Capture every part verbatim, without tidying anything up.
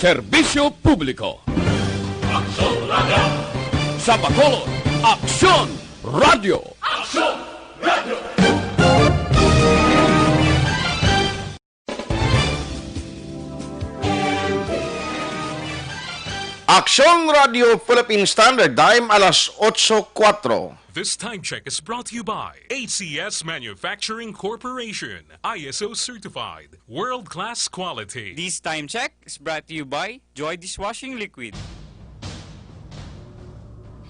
Serbisyo publiko. Aksyon Radio. Sa Bacolod, Aksyon Radio. Aksyon Radio. Aksyon Radio Philippine Standard Time, alas otso kuwatro. This time check is brought to you by A C S Manufacturing Corporation, I S O certified, world-class quality. This time check is brought to you by Joy Dishwashing Liquid.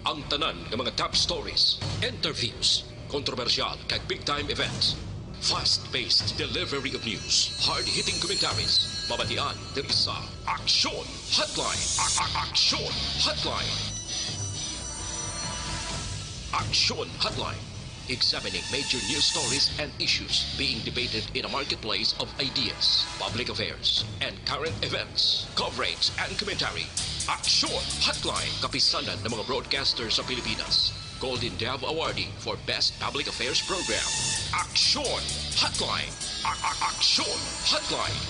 Ang tanan nga mga top stories, interviews, kontrobersyal kag big time events, fast-paced delivery of news, hard-hitting commentaries, mabatian diri sa Aksyon Hotline. A- a- Aksyon Hotline. Aksyon Hotline. Examining major news stories and issues being debated in a marketplace of ideas, public affairs, and current events. Coverage and commentary. Aksyon Hotline. Kapisanan ng mga broadcaster sa Pilipinas. Golden Dove Awardee for Best Public Affairs Program. Aksyon Hotline. A- a- Aksyon Hotline.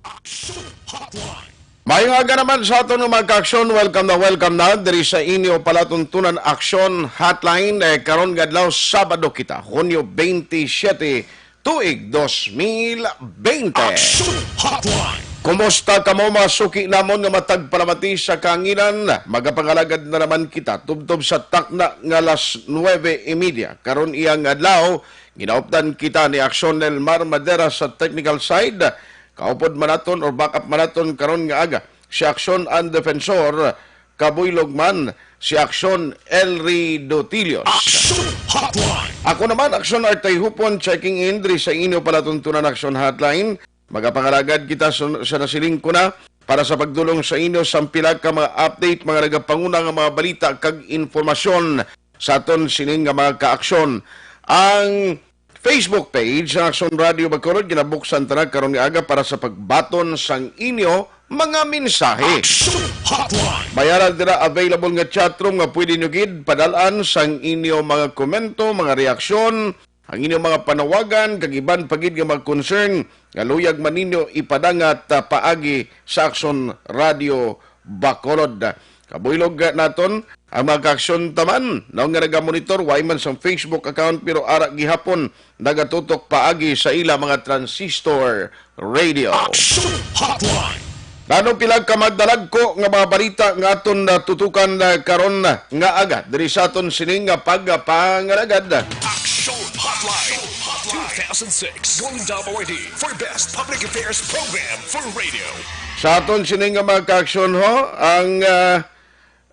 Aksyon Hotline. Maayong aga naman sa aton nga mga kaaksyon. Welcome na welcome na diri sa inyo palatuntunan Aksyon Hotline. Eh, karon nga adlaw, Sabado kita, Hunyo twenty-seven, tuig dos mil bente. Aksyon Hotline. Kumusta kamo, mga suki namon nga matag palamati sa kahanginan? Magapangalagad na naman kita tubtob sa takna nga alas nuebe y media. Karon iyang adlaw, ginaupdan kita ni Aksyon Nelmar Madera sa technical side. Kaupod man naton or backup man naton karon nga aga, si Aksyon An Defensor, kabuylog man si Aksyon Elry Dotilios. Aksyon Hotline. Ako naman, Aksyon Artay Hupon, checking in diri sa inyo palatuntunan Aksyon Hotline. Magapangalagad kita sa, sa nasiling ko na para sa pagdulong sa inyo sa pila ka mga update, mga nagapanguna nga mga balita kag informasyon sa aton sining nga mga kaaksyon. Ang Facebook page sa Aksyon Radio Bacolod ginabuksan ta na karon nga aga para sa pagbaton sang inyo mga mensahe. Action Hotline. May ara dira available nga chatroom nga pwede nyo gid padal-an sang inyo mga komento, mga reaksyon, ang inyo mga panawagan, kag iban pa gid nga mga concern nga luyag man ninyo ipadangat, ah, paagi sa Aksyon Radio Bacolod. Kabuylog naton ang mga kaaksyon taman, no, nga nagamonitor, way man sang Facebook account, pero ara gihapon nagatutok paagi sa ila mga transistor radio. Action Hotline. Nano pila ka madalagko nga mga balita nga aton natutukan, ah, karon nga aga diri sa aton sining nga pagpangalagad. Action Hotline. Two thousand six Golden Dove Awardee for Best Public Affairs Program for Radio. Sa aton sining nga mga kaaksyon, ho, ang, ah,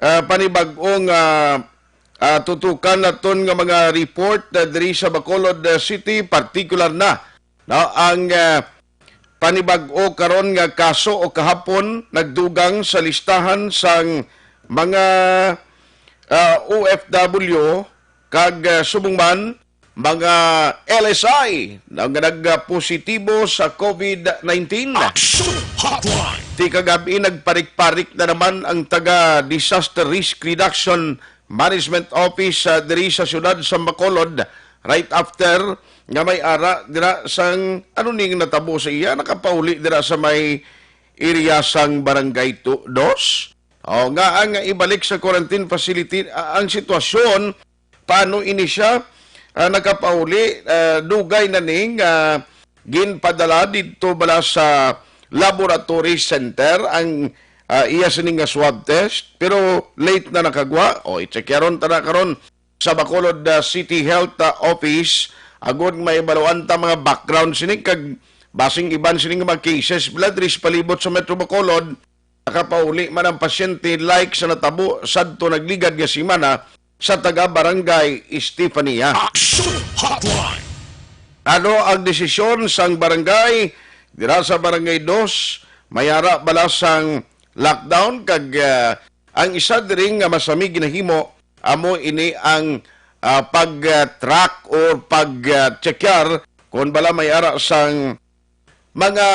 ah, panibag-ong, ah, ah, tutukan naton nga mga report, ah, diri sa Bacolod, ah, City, partikular na, no, ang, ah, panibag-o karon nga kaso o kahapon nagdugang sa listahan sang mga, ah, O F W kag, ah, subong man mga L S I na nga nagpositibo sa COVID nineteen. Action Hotline. Ti kagab-i, nagparik-parik na naman ang taga Disaster Risk Reduction Management Office, ah, diri sa siyudad sa Bacolod, right after nga may ara dira sang, ano ning natabo sa iya, nakapauli dira sa may area sang Barangay Tu-, Dos. O, nga ang ibalik sa quarantine facility, ah, ang sitwasyon, paano ini siya, ah, nakapauli, ah, dugay na ning, ah, ginpadala didto bala sa laboratory center ang, ah, iya sini nga swab test, pero late na nakagwa. O, i-check yaron ta na karon sa Bacolod, ah, City Health, ah, Office, agod maibaluan ta mga background sini kag basing iban sini nga mga cases bala diri sa palibot sa Metro Bacolod. Nakapauli man ang pasyente, like sa natabo sadto nagligad nga semana sa taga Barangay Estefania. Action Hotline. Ano ang desisyon sang barangay? Dira sa Barangay Dos, may ara bala sang lockdown kag, ah, ang isa diri nga masami ginahimo amo ini ang, ah, pag, ah, track or pag, ah, checkar kon bala may ara sang mga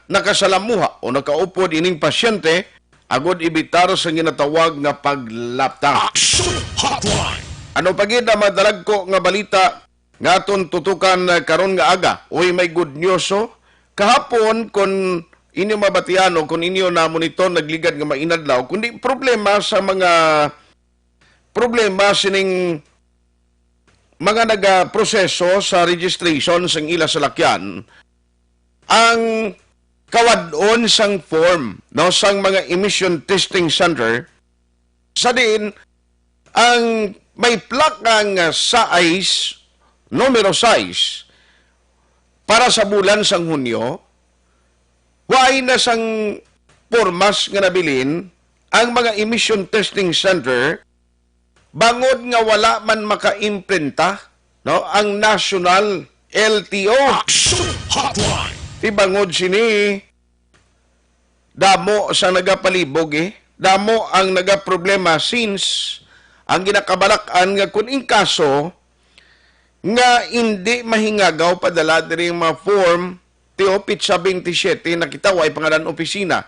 nakasalamuha o nakaupod ining pasyente agud ebitar sa ginatawag nga paglapta. Action Hotline. Ano pa gid ang madalagko nga balita nga aton tutukan, ah, karon nga aga. Uy, may good news, oh. Kahapon, kung inyo mabatian o kung inyo na-monitor, nagligad nga mainadlaw, kundi problema sa mga, problema sining mga nagaproseso sa registration sang ila salakyan, ang kawad-on sang form, no, sang mga emission testing center, sa diin ang may plaka nga sais, numero sais, para sa bulan sang Hunyo, waay na sang pormas nga nabilin ang mga emission testing center bangod nga wala man makaimprenta, no, ang National L T O. Action Hotline. Ti bangod sini, damo sa nagapalibog, eh. Damo ang nagaproblema since ang ginakabalak-an nga kung in kaso nga indi mahingagaw padala diri ang mga form, ti o, pitsa twenty-seven, nakita, way pangalan opisina.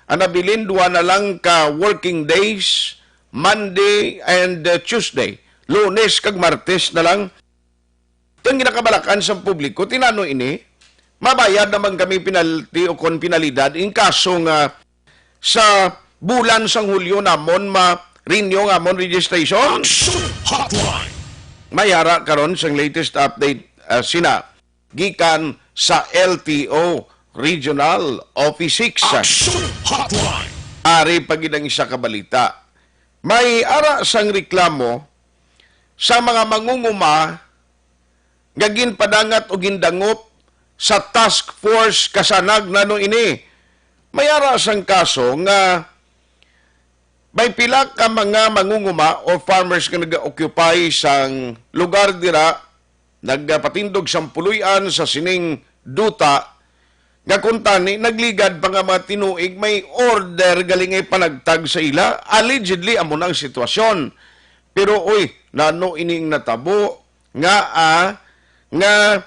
Ang nabilin, duha na lang ka working days, Monday and, uh, Tuesday. Lunes kag Martes na lang. Kang ginakabalakan sa publiko, tinano ini, mabayad naman kami penalty o kon penalidad in kaso nga sa bulan sang Hulyo namon ma-renew ang amon registration. Action Hotline. May ara karon sang latest update, ah, sina gikan sa L T O Regional Office six. Action Hotline. Ari pa gid ang isa ka balita. May ara sang reklamo sa mga mangunguma nga ginpadangat o gindangop sa Task Force Kasanag. Nano ini? May ara sang kaso nga may pila ka mga mangunguma o farmers nga nag-occupy sang lugar dira, nagpatindog sang puloy-an sa sining duta, nga kuntani nagligad pa nga mga tinuig may order gali nga ipanagtag sa ila. Allegedly, amo na ang sitwasyon. Pero, uy, nano ining natabo nga, ah, nga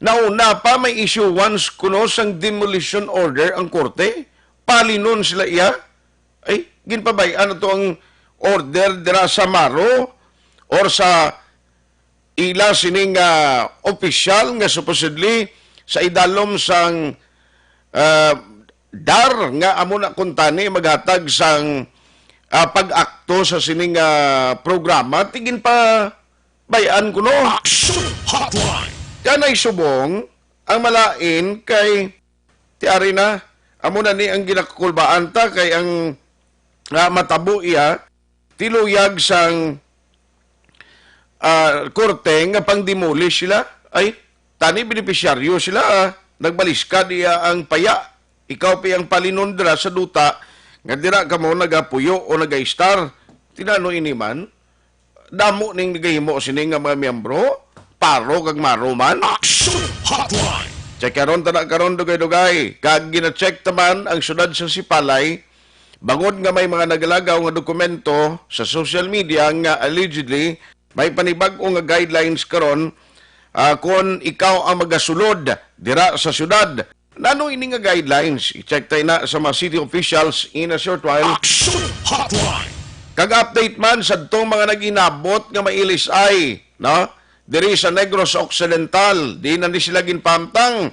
nauna pa may issuance kuno sang demolition order ang korte? Palinon sila iya? Ay, ginpabay-an na to ang order dira sa Maro or sa ila sining, ah, opisyal nga supposedly sa idalom sang, ah, dar nga amo na kuntani maghatag sang, ah, pag-akto sa sining, ah, programa, ti ginpabay-an kuno. Action Hotline. Kanay subong ang malain kay ti ari na, amo na ni ang ginakukulbaan ta kay ang, ah, matabo iya tiluyag sang, ah, korte nga pang-demolish sila. Ay, tani benepisyaryo sila, ah. Nagbaliskad iya ang paya. Ikaw pa ang palinondra sa duta nga dira kamo nagapuyo o nagaistar. Tinano ini man? Damo ning nagahimo sini nga mga miyembro, Paro kag Maro man. Action Hotline. Check karon, tana karon, dugay-dugay. Kag gina-check taman ang siyudad sa Sipalay, bangod nga may mga nagalagaw nga dokumento sa social media nga allegedly may panibag-o nga guidelines karon, ah, kon ikaw ang magasulod dira sa siyudad. Nano ini nga guidelines? I-check tayo na sa mga city officials in a short while. Action Hotline. Kag update man sa tong mga nag-inabot nga may L S I, no? Diri sa Negros Occidental, di na ni sila ginpamtang.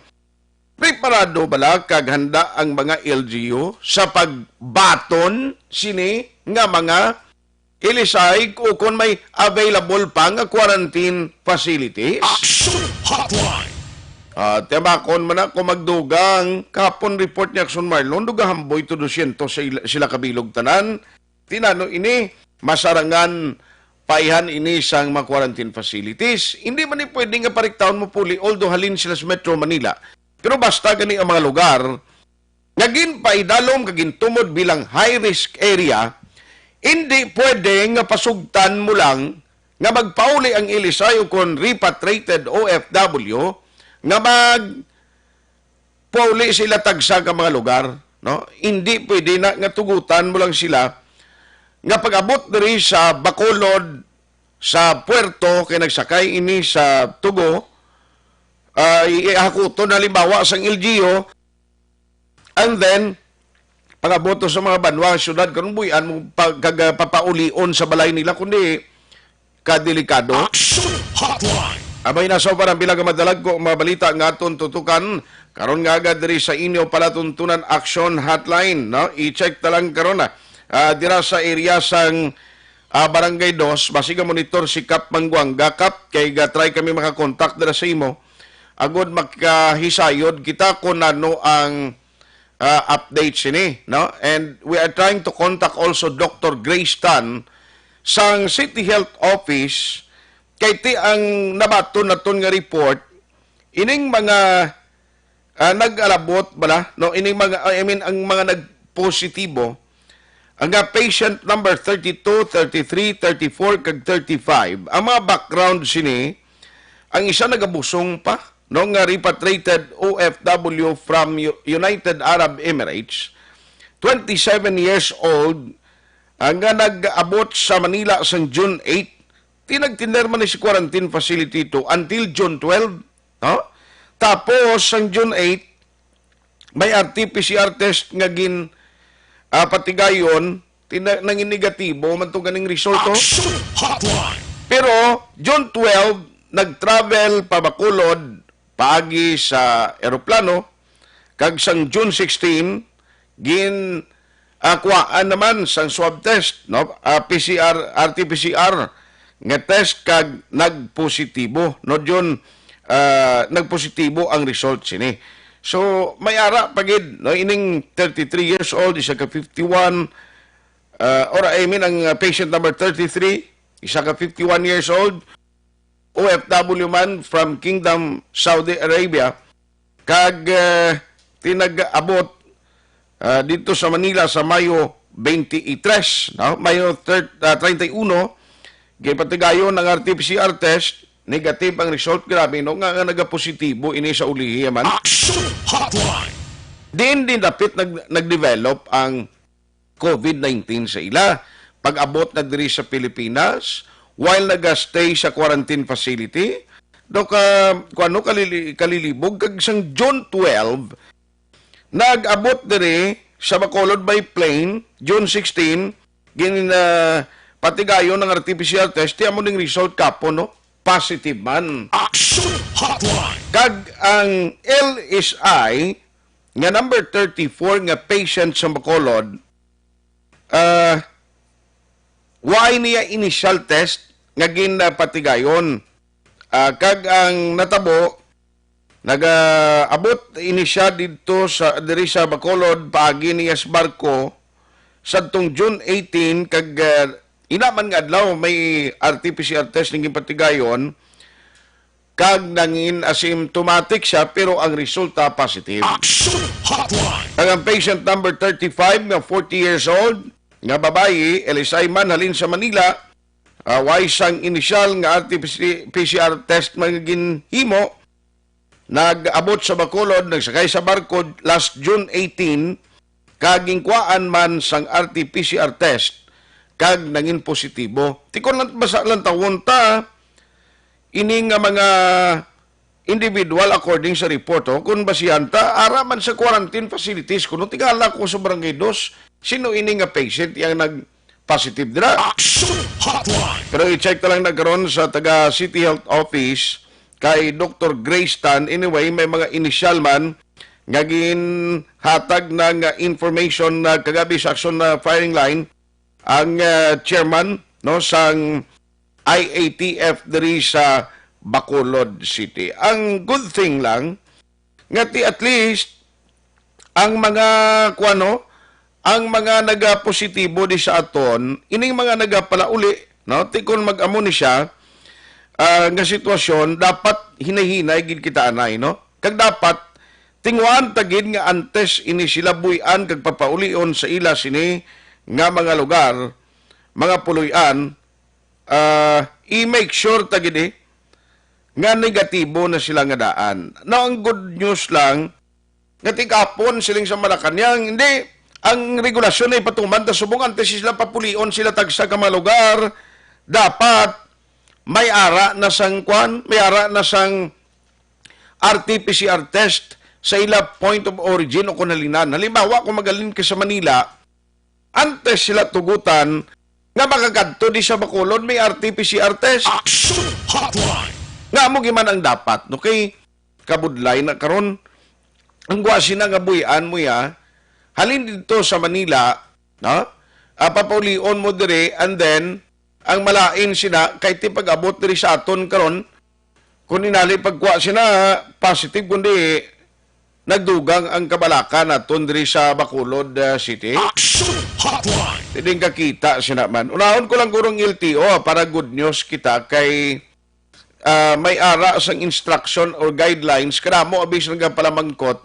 Preparado bala kag handa ang mga L G U sa pagbaton sini nga mga L S I o kon may available pa nga quarantine facilities? Action Hotline. Ah, tiyamakon man na kung magdugang. Kapon report ni Action Marlon, dugahan boy to dosyentos sa ila, sila kabilog tanan. Tinano ini, masarangan paihan ini sang mga quarantine facilities. Hindi man ni pwede nga pariktahon mo puli, although halin sila sa Metro Manila. Pero basta gani ang mga lugar nga ginpaidalom kag gintumod bilang high-risk area, indi pwede nga pasugtan mo lang nga magpauli ang L S I o kon repatriated O F W nga magpauli sila tagsa ka mga lugar, no? Indi pwede na nga tugutan mo lang sila nga pag-abot diri sa Bacolod, sa puerto, kay nagsakay ini sa Tugo, ah, i-, ihakuton halimbawa sang L G U, and then, pag-abot sa mga banwa, syudad, karon buy-an mo pa, kag, ah, papaulion sa balay nila, kundi kadelikado. Action Hotline. Abay, nasa pa ang pila ka madalagko nga mga balita nga aton tutukan karon nga aga diri sa inyo palatuntunan Action Hotline, no? I-check ta lang karon na, ah, dira sa area sang, ah, Barangay Dos, basig ga monitor si Kap Mangguanga. Kap, kay ga-try kami makakontak dira sa imo. Agod makahisayod kita kung ano ang, ah, update sini, no? And we are trying to contact also Doctor Grace Tan sang City Health Office, kay ti ang nabaton naton nga report, ining mga, ah, nag-alabot bala, no? Ining mga, I mean, ang mga nagpositibo, ang, ah, patient number thirty-two, thirty-three, thirty-four, kag thirty-five. Ang mga background sini, ang isa nagabusong pa, no, nga repatriated O F W from U-, United Arab Emirates, twenty-seven years old, ang nga nag-abot sa Manila sang June eight. Tinagtiner man ni si quarantine facility to until June twelve, no? Tapos, sang June eight, may R T P C R test nga gin, ah, patigayon, tina-, nangin negatibo man to ganing resulto. Action Hotline. Pero June twelve, nag-travel pa Bacolod paagi sa eroplano, kag sang June sixteen, gin, ah, kuhaan naman sang swab test, no? Ah, P C R, R T P C R nga test, kag nagpositibo, no, June, ah, nagpositibo ang result sini. So, may ara pa gid, no, ining thirty-three years old, isa ka fifty-one, ah, or I mean, ang, ah, patient number thirty-three, isa ka fifty-one years old, O F W man from Kingdom Saudi Arabia, kag, ah, tinag-abot, ah, dito sa Manila sa Mayo twenty-three, no? Mayo thir-, ah, treinta y uno, gipatigayon ang R T P C R test, negative ang result, grabe, no? Nga, nga nagapositibo ini sa ulihi man. Action Hotline. Din, din dapit nag-, nag-develop ang COVID nineteen sa ila. Pag-abot na diri sa Pilipinas, while nagastay sa quarantine facility, daw ka, kuano, kalili-, kalilibog, kag sang June twelve, nag-abot diri sa Bacolod by plane, June sixteen, gin, ah, patigayon ang R T P C R test, ti amo ning result kapon, no? Positive man. Action Hotline. Kag ang L S I nga number thirty-four nga patient sa Bacolod, ah, wa niya initial test nga ginapatigayon. Ah, kag ang natabo, nagaabot ini siya didto sa, diri sa Bacolod, paagi niya sa barko, sadtong June eighteen, kag, ah, ina man nga adlaw may R T P C R test nga ginpatigayon, kag nangin asymptomatic siya, pero ang resulta positive. Action Hotline. Kag ang patient number thirty-five nga forty years old nga babayi, L S I man halin sa Manila, ah, way sang inisyal nga R T P C R test man nga ginhimo, nag-abot sa Bacolod, nagsakay sa barko last June eighteen, kag ginkuhaan man sang R T P C R test, kag nangin positibo. Ti kon lang, basa lang tawon ta, ini nga mga individual, according sa report, oh, kung basihan ta, ara man sa quarantine facilities, kuno tingala ko sa Barangay Dos, sino ini nga patient yang nag-positive dira? Action Hotline. Pero i-check ta lang na karon sa taga City Health Office kay Doctor Grace Tan. Anyway, may mga inisyal man nga ginhatag na nga information na kagabi sa Action na Firing Line ang, ah, chairman, no, sang I A T F diri sa Bacolod City. Ang good thing lang nga ti at least ang mga, kuwano, ang mga nagapositibo di sa aton, ining mga nagapalauli, no, ti kon mag-amo ni siya, ah, nga sitwasyon, dapat hinay-hinay gid kita anay, no? Kag dapat tinguhaan ta gid nga antes ini sila buy-an kag papaulion sa ila sini nga mga lugar, mga puloy-an, ah, i-make sure ta gid, eh, nga negatibo na sila nga daan. Now, ang good news lang, nga ti kahapon siling sa Malacañang, hindi, ang regulasyon ay patuman ta subong antes sila papulion sila tagsa ka mga lugar, dapat may ara na sang kwan, may ara na sang R T P C R test sa ila point of origin o kung halinan. Halimbawa, kung magalin ka sa Manila, antes sila tugutan nga makakadto di sa Bacolod, may R T P C R test. Action Hotline. Nga amo gyud man ang dapat, no? Kay kabudlay na karon, ang gwa sina nga buy-an mo ya, halin dito sa Manila, no? Ah, papaulion mo dire, and then, ang malain sina, kay ti pag-abot diri sa aton karon, kung inali pagkuha sina positive, kundi nagdugang ang kabalaka naton diri sa Bacolod, ah, City. Action Hotline. Dili kakita sina man. Unahon ko lang gurong L T O, ah, para good news kita kay, ah, may ara sang instruction or guidelines, kadamo abi sa nagapalamangkot,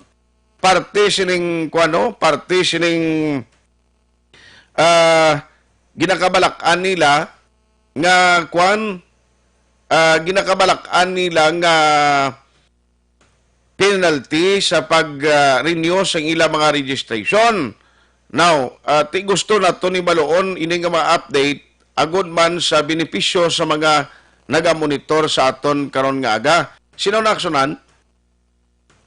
parte sining, kuwano, parte sining, ah, ginakabalak-an nila nga, kuwan, ah, ginakabalak-an nila nga penalty sa pag, ah, renew sang ila mga registration. Now, ah, ti gusto nato ni baluon ini nga mga update agod man sa benepisyo sa mga nagamonitor sa aton karon nga aga. Sino na aksyonan?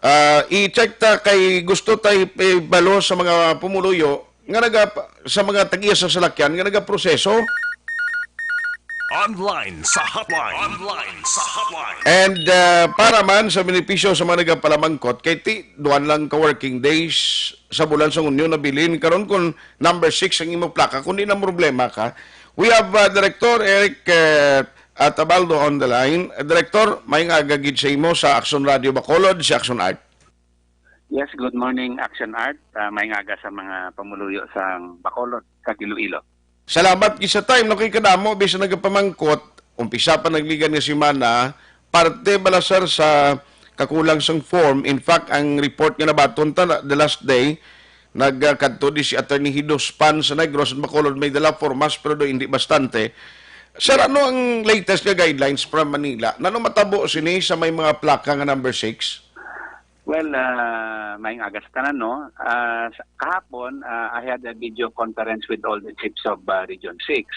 Ah, i-check ta kay gusto tay ibalo sa mga pumuluyo nga naga, sa mga tag-iya sa salakyan nga nagaproseso. Online sa hotline. Online sa hotline. And, ah, para man sa benepisyo sa mga nagapalamangkot, kay ti, duwan lang ka working days sa bulan sa Hunyo nabilin. Karon kung number six ang imo plaka, kung di na problema ka. We have, ah, Director Eric, ah, Atabaldo on the line. Director, may nga agagid sa imo sa Action Radio Bacolod, si Action Art. Yes, good morning, Action Art. Ah, may nga aga sa mga pamuluyo sa Bacolod, sa Iloilo. Salamat gid sa time, no, kay kadamo bisan nagapamangkot, umpisa pa nagligan nga semana, parte bala, sir, sa kakulang sang form. In fact, ang report nga nabaton ta na, the last day, nagkadto di si Attorney Hidos Pan sa Negros, Bacolod, may dala formas, pero do hindi bastante. Sir, ano ang latest nga guidelines from Manila? Nano matabo sini sa may mga plaka nga number six? Well, ah, maayong aga sa tanan, no? Ah, sa, kahapon, ah, I had a video conference with all the chiefs of, ah, Region six.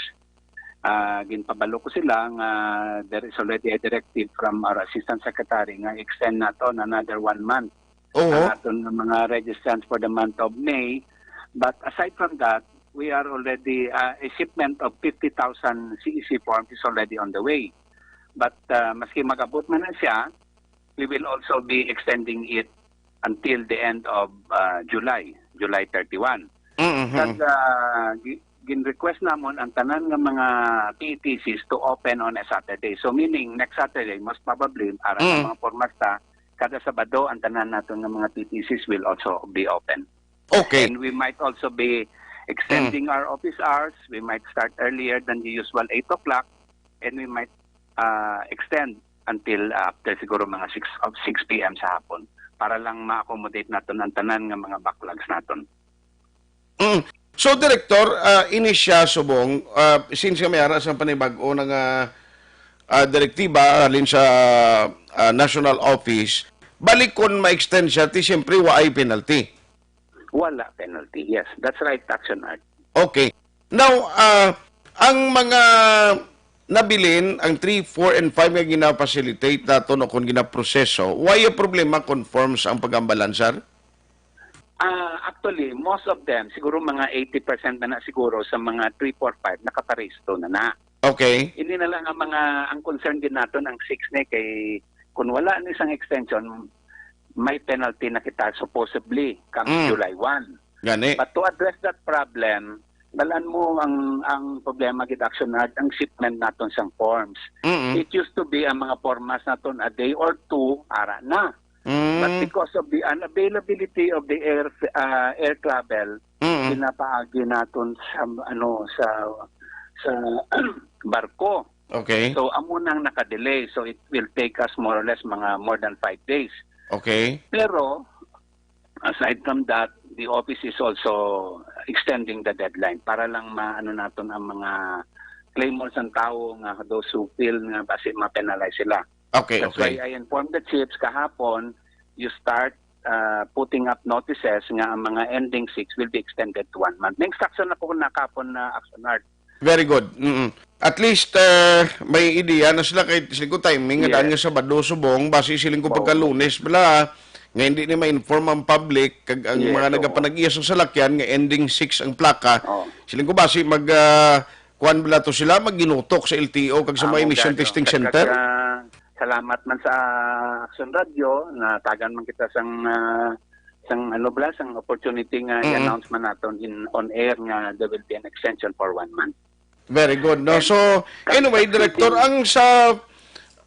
Ah, ginpabalo ko sila nga there is already a directive from our Assistant Secretary nga extend naton another one month Oo. ang aton nga mga registrants for the month of May. But aside from that, we are already, ah, a shipment of fifty thousand C E C forms is already on the way. But, ah, maski mag-abot man na siya, we will also be extending it until the end of, ah, July, July thirty-one. Mm-hmm. Kag, ah, gi-, gin-request namon ang tanan nga mga P E T Cs to open on a Saturday. So, meaning, next Saturday, most probably, aron ang Mm. mga pormas ta, kada Sabado, ang tanan naton nga mga P E T Cs will also be open. Okay. And we might also be extending Mm. our office hours. We might start earlier than the usual eight o'clock, and we might, ah, extend until, ah, after siguro mga six, of six P M sa hapon para lang ma-accommodate naton ang tanan nga mga backlogs naton. Mm. So, Director, ah, ini siya subong, ah, since nga may ara sang panibag-o na nga, ah, direktiba halin sa, ah, National Office, balik kon ma-extend siya, ti siyempre, waay penalty. Wala penalty. Yes, that's right, Action Art. Okay. Now, ah, ang mga nabilin, ang three, four, and five nga gina-facilitate naton o kung ginaproseso, way problema kon forms ang pag-ambalan, sir? Ah, actually, most of them, siguro mga eighty percent na na siguro sa mga three, four, five, nakaparesto na na. Okay. Hindi na lang ang mga, ang concern din naton ang six ni kay kung wala ni sang extension, may penalty na kita supposedly come Mm. July one. Gani. But to address that problem, balan mo ang, ang problema gid, Action Art, ang shipment naton sang forms. Mm-mm. It used to be ang mga formas naton a day or two, ara na. Mm. But because of the unavailability of the air, ah, air travel, Mm-mm. pinapaagi naton sa, ano, sa, sa barko. Okay. So, amo nang nakadelay. So, it will take us more or less mga more than five days. Okay. Pero, aside from that, the office is also extending the deadline para lang maano naton ang mga claimants ng tao nga those who feel nga basi ma-penalize sila. Okay, That's okay. why I informed the chiefs kahapon, you start, uh, putting up notices nga ang mga ending six will be extended to one month. Na-instruction na ko na kahapon na Action Art. Very good. Mm-mm. At least, uh, may ideya na sila kay siling ko timing nga Yes. daan nga Sabado subong, basi siling ko Wow. pagka Lunes bala, nga hindi ni ma-inform ang public, kag ang Yes, mga oo. nagapanag-iya sa salakyan nga ending six ang plaka, Oh. siling ko basi mag, ah, kuwan bala to sila, magginutok sa L T O kag sa Amo mga emission gani. testing Kag, center. kag, ah, salamat man sa Action Radio, natagan man kita sang, ah, sang, ano bala, sang opportunity nga Mm. i-announce man naton in, on air nga there will be an extension for one month. Very good, no? And So, anyway, Director, ang sa,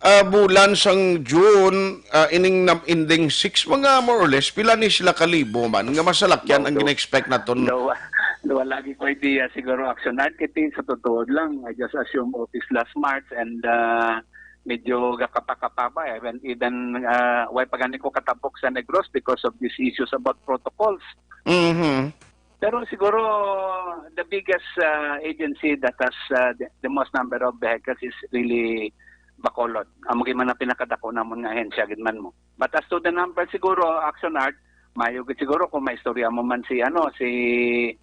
ah, bulan sang June, ah, ining nam-, ending six, mga more or less, pila ni sila kalibo man nga masalakyan ang gina-expect naton? No, wa-, no, wala lagi ko idea siguro, Action Art, kay sa totoo lang, I just assume office last March and, ah, medyo gakapa-kapa ba, even, even, ah, why pa gani ko katabok sa Negros because of these issues about protocols. Mhm. Pero siguro the biggest, ah, agency that has, ah, the, the most number of vehicles is really Bacolod. Amo gid man ang pinakadako namon nga ahensya gid man mo. But as to the number siguro, Action Art, mayo gid siguro kung maistorya mo man si, ano, si,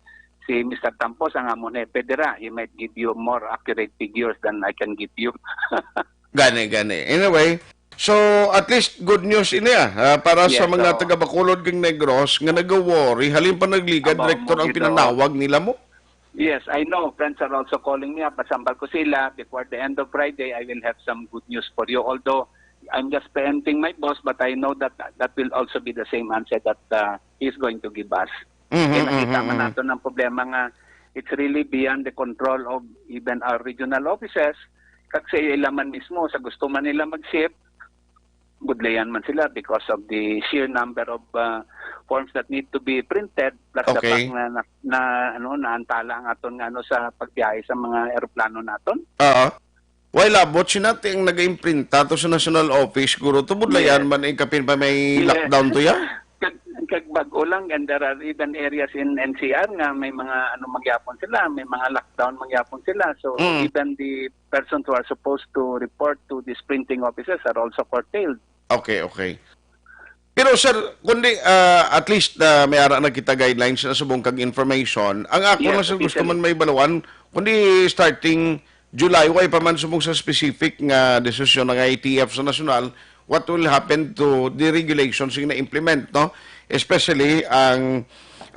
si Mister Tampos, ang amon hepe dira. He might give you more accurate figures than I can give you. Gani, gani. Anyway, so at least good news ini, ah, ah, para sa Yes, mga oo. taga Bacolod kag Negros nga nagaworry, halin pa nagligad, Aba, Director, mo ang gid, oo. pinanawag nila mo? Yes, I know. Friends are also calling me up. Pasambal ko sila. Before the end of Friday, I will have some good news for you. Although, I'm just preempting my boss, but I know that that will also be the same answer that, uh, he's going to give us. Mhm, Kaya nakita mhm, man mhm. nato ang problema nga it's really beyond the control of even our regional offices. Kag sa ila man mismo, sa gusto man nila mag-ship, budlayan man sila because of the sheer number of, uh, forms that need to be printed, plus the Okay. fact na, na, na, ano, naantala ang aton nga, ano, sa pagbiyahe sa mga eroplano naton. Oo. Why labot sinati ang nag-imprinta to sa National Office, guro? To budlayan Yes. man, eh, kapin pa may Yes. lockdown to ya? Kag, kag bag-o lang, and there are even areas in N C R nga may mga, ano, magyapon sila, may mga lockdown magyapon sila. So, Mm. even the persons who are supposed to report to these printing offices are also curtailed. Okay, okay. Pero, sir, kundi, ah, at least, ah, may ara na kita guidelines na subong kag information. Ang ako Yes, lang, sir, gusto officially. man may balawan, kundi starting July, way pa man subong sa specific nga desisyon ng I T F sa nasyonal, what will happen to the regulations nga na-implement, no? Especially ang,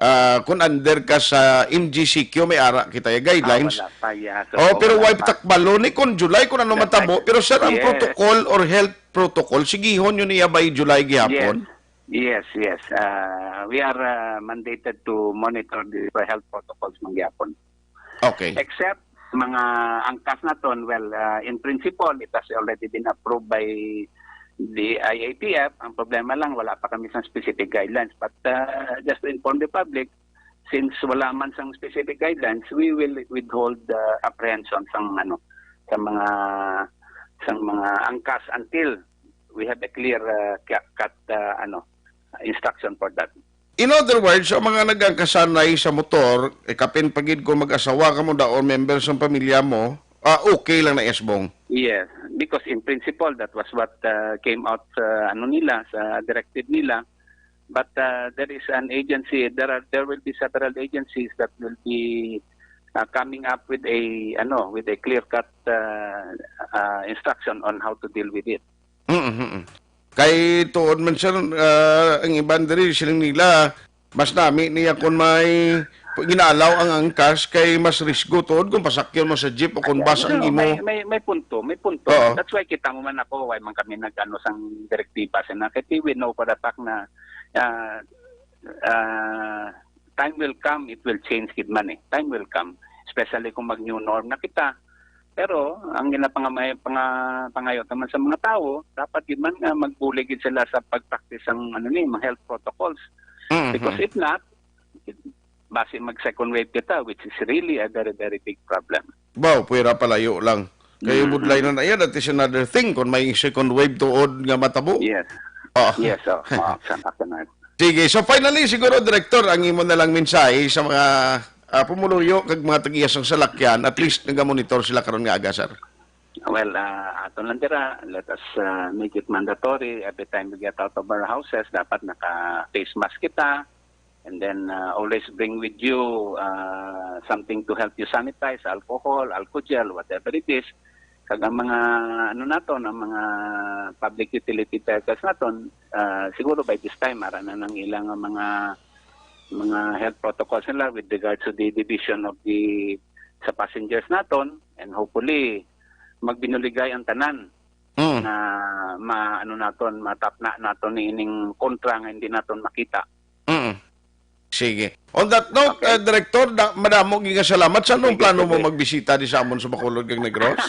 ah, kung under ka sa M G C Q, may ara kita yung guidelines. Ah, wala pa, yeah. So, Oh, pero wala way pa. takbalo ni kung July, kung ano That's matabo. right. Pero, sir, ang Yes. protocol or health protocol, sigihon yun niya by July gihapon? Yes. Yes, yes. Uh, we are, uh, mandated to monitor the health protocols man gihapon. Okay. Except mga angkas naton, well, uh, in principle, it has already been approved by the I A T F. Ang problema lang, wala pa kami sa specific guidelines. But, uh, just to inform the public, since wala man sang specific guidelines, we will withhold the apprehension sang, ano, sa mga, sang mga angkas until we have a clear, uh, ca-, cut, uh, ano, instruction for that. In other words, ang mga nagangkasanay sa motor, ikapin pa gid kung mag-asawa ka mo da or member sa pamilya mo, ah, okay lang na, Esbong? Yes, because in principle, that was what, uh, came out sa, ano nila, sa directive nila. But, uh, there is an agency, there are, there will be several agencies that will be, uh, coming up with a, ano, with a clear-cut, uh, uh, instruction on how to deal with it. Mm, mm, mm. Kay tuod man, sir, ah, ang iban diri, siling nila, mas nami niya kung may ginalaw ang angkas kay mas risgo tuod kung pasakyon mo sa jeep o kung Ay, bus ang ano, imo. may, may, may punto, may punto. Oo. That's why kita mo man ako, why man kami nag-ano sang direktiba sa na. Kasi we know for a fact na, ah, ah, time will come, it will change gid man eh. Time will come. Especially kung mag-new norm na kita. Pero ang ginapangamay-, panga-, pangayo naman sa mga tao, dapat gid man nga magbulig gid sila sa pag-practice ang, ano ni, mga health protocols. Mhm. Because if not, basi mag-second wave kita, which is really a very, very big problem. Wow, pwera palayo lang. Kay Mm. budlay na na yan, that is another thing, kung may second wave tuod nga matabo. Yes. Oh. Yes, oh, oh, sa, sa, Sige, so finally, siguro, Director, ang imo na lang mensahe sa mga, ah, pumuluyo kag mga tag-iya sang salakyan, at least nagamonitor sila karon nga aga, sir. Well, ah, ato lang dira, let us, ah, make it mandatory every time we get out of our houses, dapat naka-face mask kita, and then, ah, always bring with you, ah, something to help you sanitize, alcohol, alcohol gel, whatever it is. Kag ang mga, ano naton, ang mga public utility vehicles naton, ah, siguro by this time, ara na nang ilang mga, mga health protocols nila with regards to the division of the, sa passengers naton, and hopefully, magbinuligay ang tanan. Mm. na ma-, ano naton, matapna naton ni ining kontra nga hindi naton makita. Mm. Sige. On that note, Okay. uh, Director, da-, madamo gyud nga salamat. Sa anong Sige, plano mo sige. magbisita di sa amon sa Bacolod kag Negros?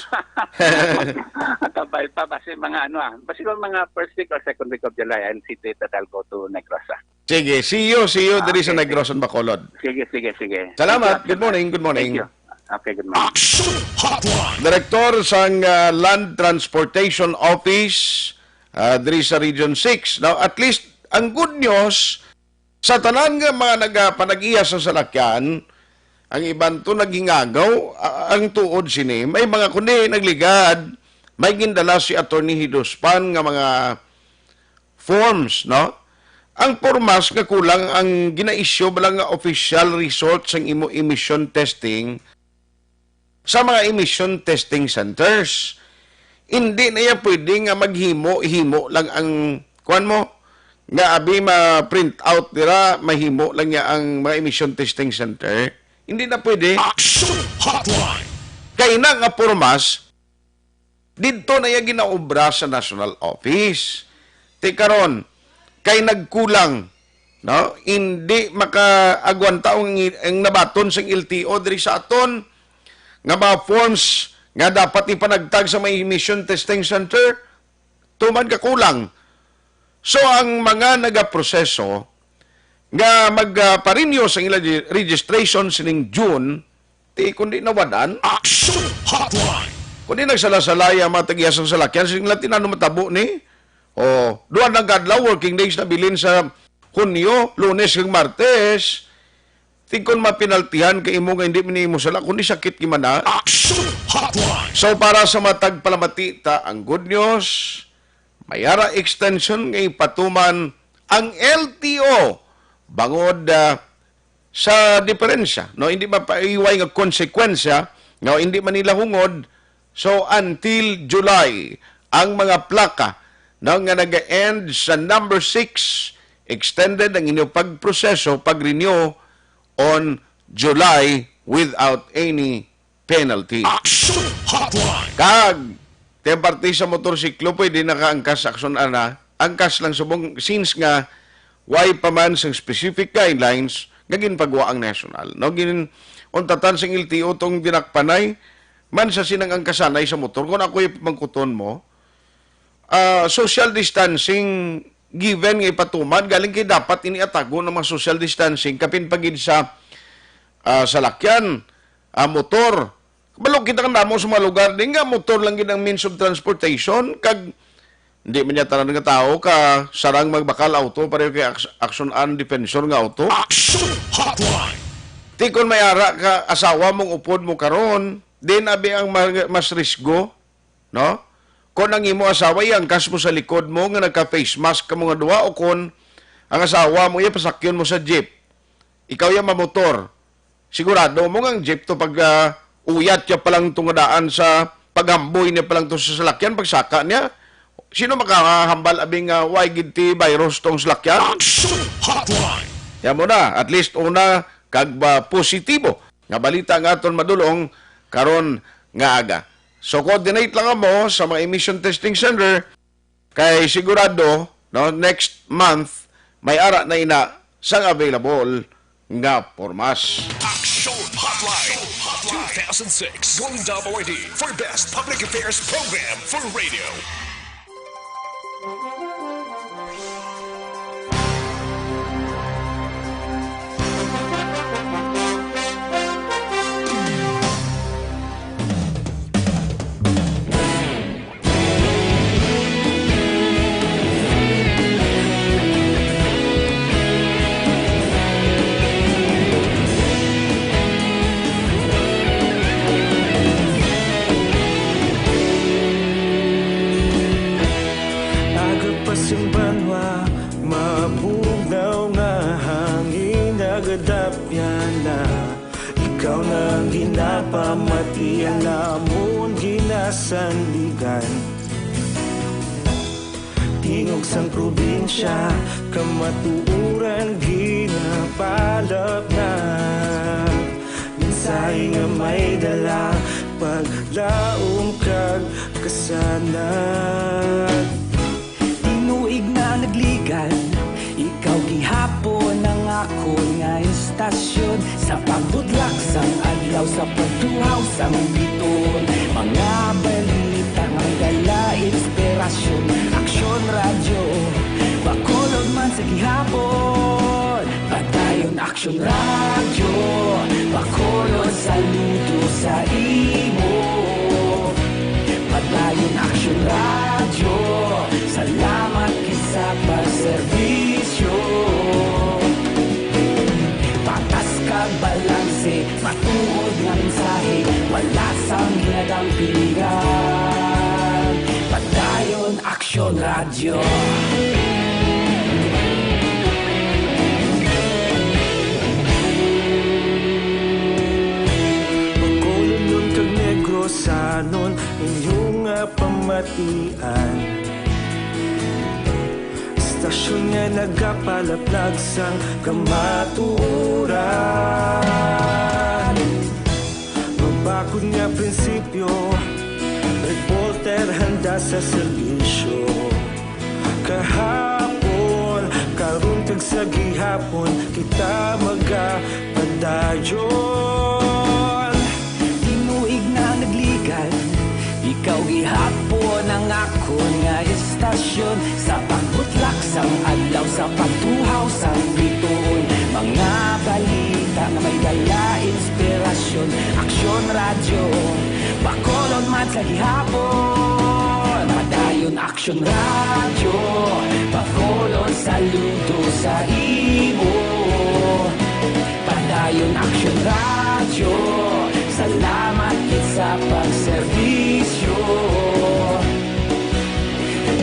Kabay pa, basi mga ano, ah, basi mga first week or second week of July, I'll see to it that I'll go to Negros, ah. Sige, see you, see you diri sa Okay, Negros and Bacolod. Sige, sige, sige. Salamat. Thank you, Good morning, good morning. Thank you. Okay, good morning. Action Hotline. Direktor sang, ah, Land Transportation Office, ah, diri sa Region six. Now, at least, ang good news, sa tanan nga mga nagapanag-iya sa salakyan, ang iban to naghingagaw, a-, ang tuod sini, may mga kundi nagligad, may gindala si Attorney Hidospan nga mga forms, no? Ang pormas nga kulang ang gina-issue bala nga official result sang imo emission testing sa mga emission testing centers. Hindi na iya pwede nga maghimo-himo lang ang, kuwan mo, nga abi ma-print out dira, mahimo lang niya ang mga emission testing center. Hindi na pwede. Action Hotline. Kay na nga pormas, didto na iya ginaobra sa National Office. Ti karon, kay nagkulang, no? Hindi makaagwanta ang, ang nabaton sang L T O diri sa aton nga mga forms nga dapat ipanagtag sa may emission testing center, tuman ka kulang. So, ang mga nagaproseso nga magparinyo sa ila registration sining June, ti kundi nawadan. Action Hotline. Kundi nagsalasalay ang mga tag-iya sang salakyan, sining latin ano matabo ni? O, duha na ka adlaw, working days na bilin sa Hunyo, Lunes kag Martes. Ti kon mapinaltihan kay imo nga hindi man imo sala, kundi sakit gid man na. Action Hotline. So, para sa matag palamati ta, ang good news, may ara extension nga ipatuman ang L T O bangod, ah, sa diferensya, no? Hindi mapaiway nga konsekwensya, no? Hindi man nila hungod. So, until July, ang mga plaka, no, nga nag-end sa number six, extended ang inyong pagproseso, pag-renew on July without any penalty. Action Hotline. Kag, ti ang parte sa motorsiklo, pwede nakaangkas aksyon ana. Angkas lang subong, since nga, way pa man sang specific guidelines nga ginpagwa ang national. No, gin-, untatan sang L T O tong dinakpanay, man sa sinang angkasanay sa motor. Kung ako'y pamangkuton mo, ah, social distancing given nga ipatuman, galing kay dapat ini atagon ang mga social distancing, kapin pa gid sa, ah, salakyan, ah, motor. Kabalo kita nga namo sa mga lugar din nga motor lang gid ang means of transportation, kag hindi man niya tanan nga tawo ka sarang magbakal auto, pareho kay aks-, aksyon an defensor nga auto. Action Hotline. Ti kon may ara ka asawa mong upod mo karon, din abi ang ma-, mas risgo, no? Kon ang imo asawa, iangkas mo sa likod mo nga nagka-face mask kamo nga duha, o kon ang asawa mo, iya pasakyon mo sa jeep. Ikaw iya mamotor. Sigurado mo nga ang jeep to pag, ah, uyat niya palang tungadaan sa paghamboy niya palang to sa salakyan, pagsaka niya. Sino makahambal abing, ah, way gid ti virus tong salakyan? Action Hotline. Yan mo na, at least una, kag ba positibo nga balita nga aton madulong karon nga aga. So, coordinate lang mo sa mga emission testing center kay sigurado, no, next month may ara na ina sang available nga pormas. Action Hotline two thousand six Golden Dove Awardee for Best Public Affairs Program for Radio. Aga pa sing banwa, mabugnaw nga hangin, nagadapyan na. Ikaw na ang ginapamati, ang amon ginasandigan. Tingog sang probinsya, kamatuoran ginapalapnag. Mensahe nga may dala, paglaom kag Sana. Tinuig na nagligan, ikaw gihapon ang akon nga istasyon. Sa pagbudlak sang adlaw, sa pagtuhaw sang bituon, mga balita nga may dala inspirasyon. Aksyon Radyo, Bacolod man sa gihapon. Padayon Aksyon Radyo, Bacolod, saludo sa imo. Padayon Aksyon Radyo, salamat gid sa pagserbisyo. Patas kag balanse, matuod nga mensahe, wala sang ginadampigan. Padayon Aksyon Radyo. Bacolodnon kag Negrosanon, inyo nga pamatian. Istasyon nga nagapalaplag sang kamatuoran. Mabakod nga prinsipyo, reporter handa sa serbisyo. Kahapon, karon kag sa gihapon, kita magapadayon. Tinuig na nagligan, ikaw gihapon ang akon nga istasyon. Sa pagbutlak sang adlaw, sa pagtuhaw sang bituon, mga balita nga may dala inspirasyon. Aksyon Radyo, Bacolod man sa gihapon. Padayon Aksyon Radyo, Bacolod, saludo sa imo. Padayon Aksyon Radyo, salamat gid sa pagserbisyo.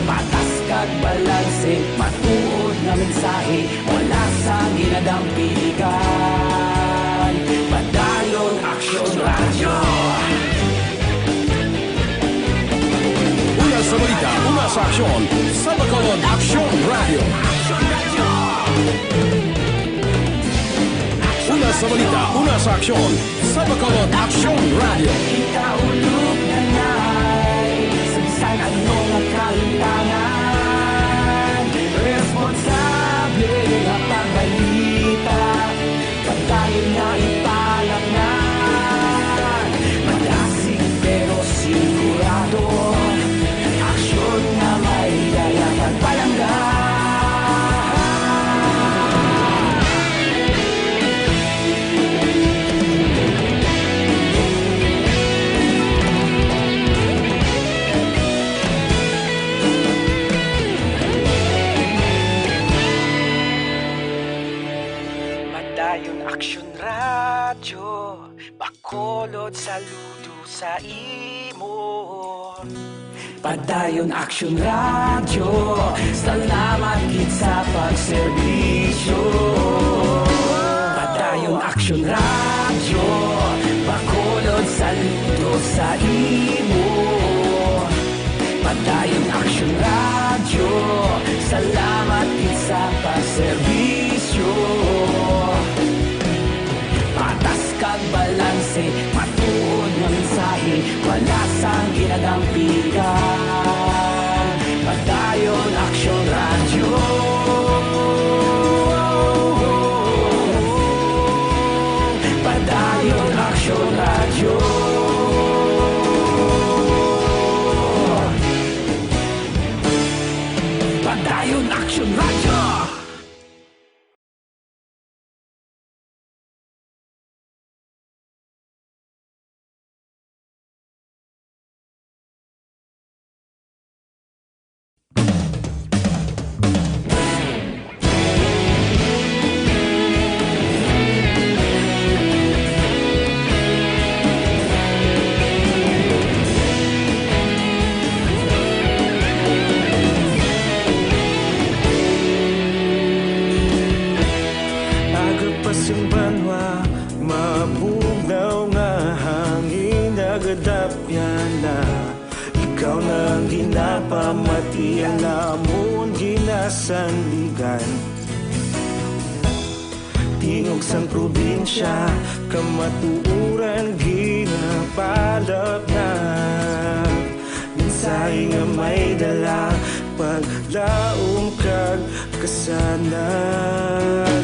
Patas kag balanse, matuod nga mensahe, wala sang ginadampigan. Padayon Aksyon Radyo. Una sa balita, una sa aksyon, sa Bacolod Aksyon Radyo. Una sa balita, una sa aksyon, sa Bacolod Aksyon Radyo. Kita ulog na nay, sa bisan ano nga kalimtangan, responsable nga pagbalita. Padayon nga ipalatngan, madasig pero sigurado, aksyon nga may dala kag palangga. Padayon Aksyon Radyo, Bacolod, saludo sa imo. Padayon Aksyon Radyo, salamat gid sa pagserbisyo. Padayon Aksyon Radyo, Bacolod, saludo sa imo. Padayon Aksyon Radyo, salamat gid sa pagserbisyo. Patas kag balanse, matuod nga mensahe, wala sang ginadampigan. Padayon Aksyon Radyo. Padayon Aksyon Radyo. Padayon Aksyon Radyo. Aga pa sing banwa, mabugnaw nga hangin nagadapyan na. Ikaw na ang ginapamatian namon ginasandigan. Tingog sang probinsya, kamatuoran ginapalapnag. Ay nga may dala paglaom kag kasanag.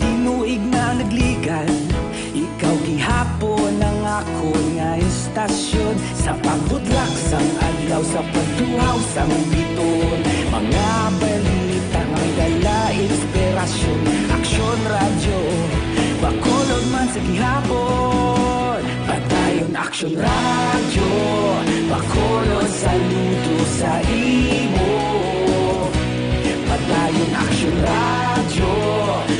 Tinuig na nagligan, ikaw gihapon ang akon nga istasyon. Sa pagbutlak sang adlaw, sa pagtuhaw sang biton, mga balita nga may dala inspirasyon. Aksyon Radyo, Bacolod man sa gihapon. Padayon Aksyon Radyo, Bacolod, saludo sa imo. Padayon Aksyon Radyo,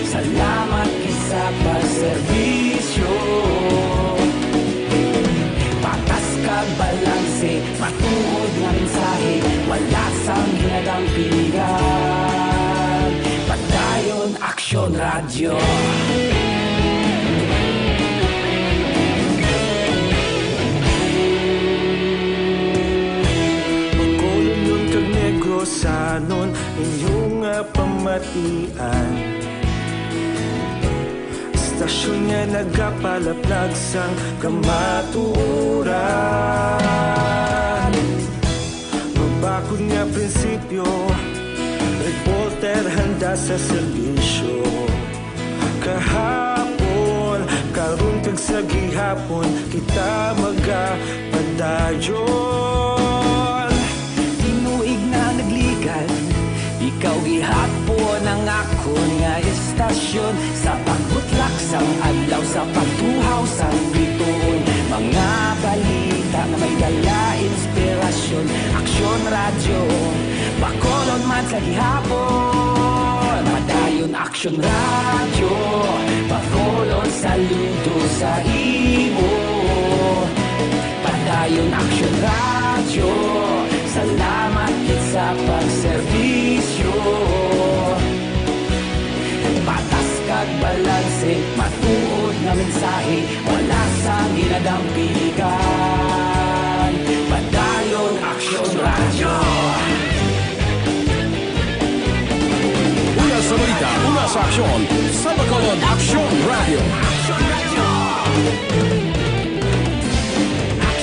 salamat gid sa pagserbisyo. Patas kag balanse, matuod nga mensahe, wala sang ginadampigan. Padayon Aksyon Radyo. Bacolodnon kag Negrosanon, inyo nga pamatian. Istasyon nga nagapalaplag sang kamatuoran. Mabakod nga prinsipyo, reporter handa sa serbisyo. Kahapon, karon kag sa gihapon, kita magapadayon. Tinuig na nagligan, ikaw gihapon ang akon nga istasyon. Sa pagbutlak sang adlaw, sa pagtuhaw sang bituon, mga balita nga may dala inspirasyon. Aksyon Radyo, Bacolod man sa gihapon. Padayon Aksyon Radyo, Bacolod, saludo sa imo. Padayon Aksyon Radyo, salamat gid sa pagserbisyo. Patas kag balanse, matuod nga mensahe, wala sang ginadampigan. Padayon Aksyon Radyo. Una sa balita, una sa aksyon, sa Bacolod Aksyon Radyo.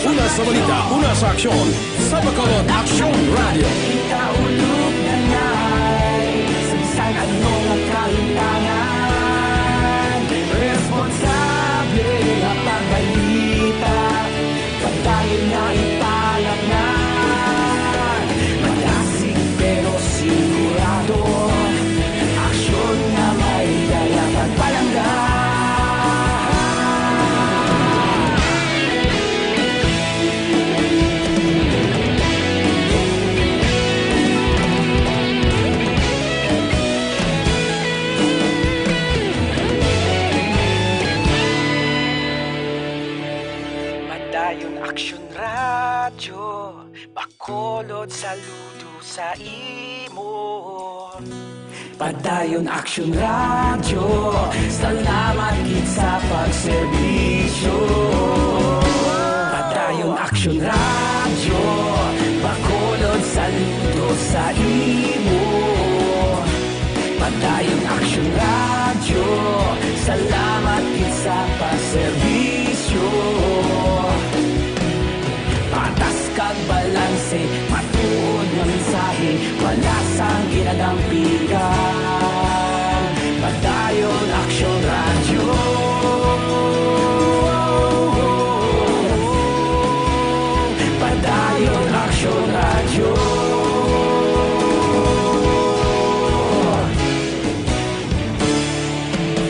Una sa balita, una sa aksyon, sa Bacolod Aksyon Radyo. Kita ulog na ngay, sa bisan ano nga kahintangan, responsable nga pagbalita. Padayon nga ipalatnan, madasig pero sigurado. Aksyon nga may dala pagpalangga. Padayon Aksyon Radyo, Bacolod, saludo sa imo. Padayon Aksyon Radyo, salamat gid sa pagserbisyo. Padayon Aksyon Radyo, Bacolod, saludo sa imo. Padayon Aksyon Radyo, salamat gid sa pagserbisyo. Patas kag balanse, matuod nga mensahe, wala sang ginadampigan. Padayon Aksyon Radyo. Padayon Aksyon Radyo.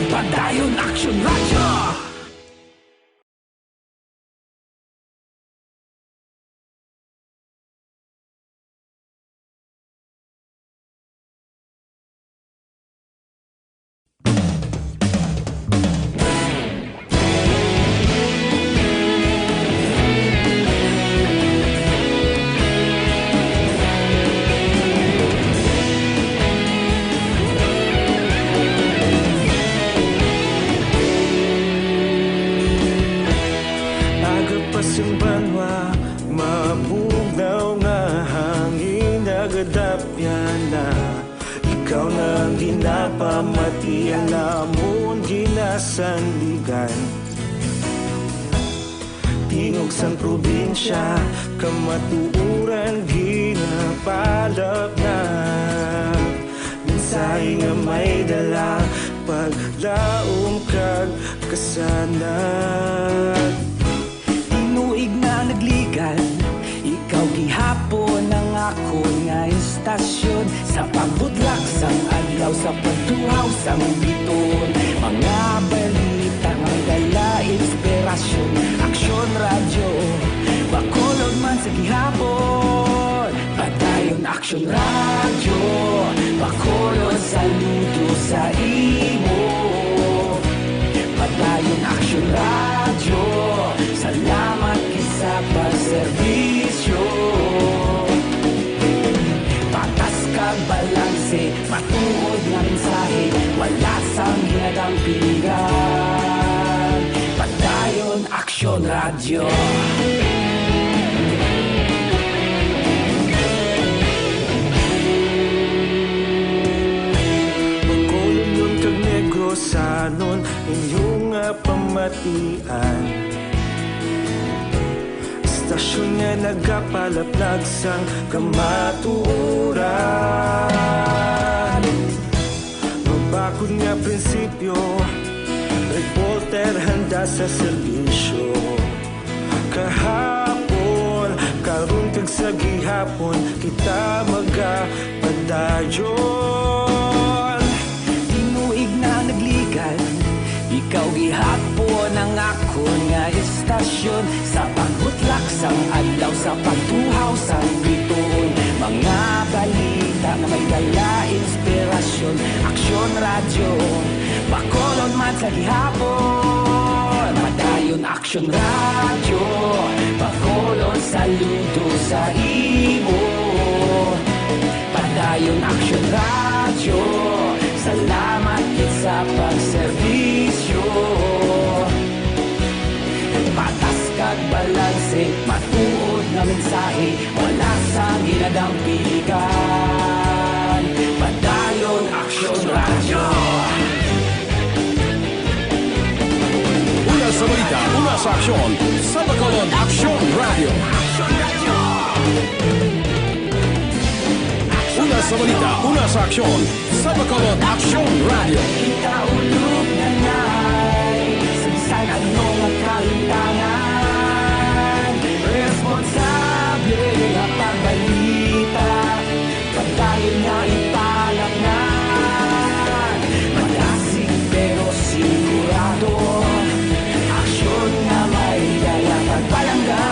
Padayon Aksyon Radyo. Aga pa sing banwa, mabugnaw nga hangin, nagadapyan na. Ikaw na ang ginapamati, ang amon ginasandigan. Tingog sang probinsya, kamatuoran ginapalapnag. Mensahe nga may dala, paglaom kag kasanag. Tinuig na nagligan, ikaw gihapon ang akon nga istasyon. Sa pagbudlak sang adlaw, sa pagtuhaw sang bituon, mga balita nga may dala inspirasyon. Aksyon Radyo, Bacolod man sa gihapon. Padayon Aksyon Radyo, Bacolod, saludo sa imo. Padayon Aksyon Radyo, salamat gid sa pagserbisyo. Patas kag balanse, matuod nga mensahe, wala sang ginadampigan. Padayon Aksyon Radyo. Bacolod kag Negrosanon, inyo nga pamatian. Istasyon nga nagapalaplag sang kamatuoran. Mabakod nga prinsipyo, reporter handa sa serbisyo. Kahapon, karon kag sa gihapon, kita magapadayon. Tinuig na nagligan, ikaw gihapon ang akon nga istasyon. Sa pagbutlak sang adlaw, sa pagtuhaw sang bituon, mga balita nga may dala inspirasyon. Aksyon Radyo, Bacolod man sa gihapon. Padayon Aksyon Radyo, Bacolod, saludo sa imo. Padayon Aksyon Radyo, salamat gid sa pagserbisyo. Patas kag balanse, matuod nga mensahe, wala sang ginadampigan. Padayon Aksyon Radyo. Una sa balita, una sa aksyon, sa Bacolod Aksyon Radyo. Una sa balita, una sa aksyon, sa Bacolod Aksyon Radyo. Kita ulog na nay, sa bisan ano nga kalimtangan, responsable nga pagbalita. Padayon nga ipalapngan, madasig pero sigurado. Aksyon nga may dala pagpalangga.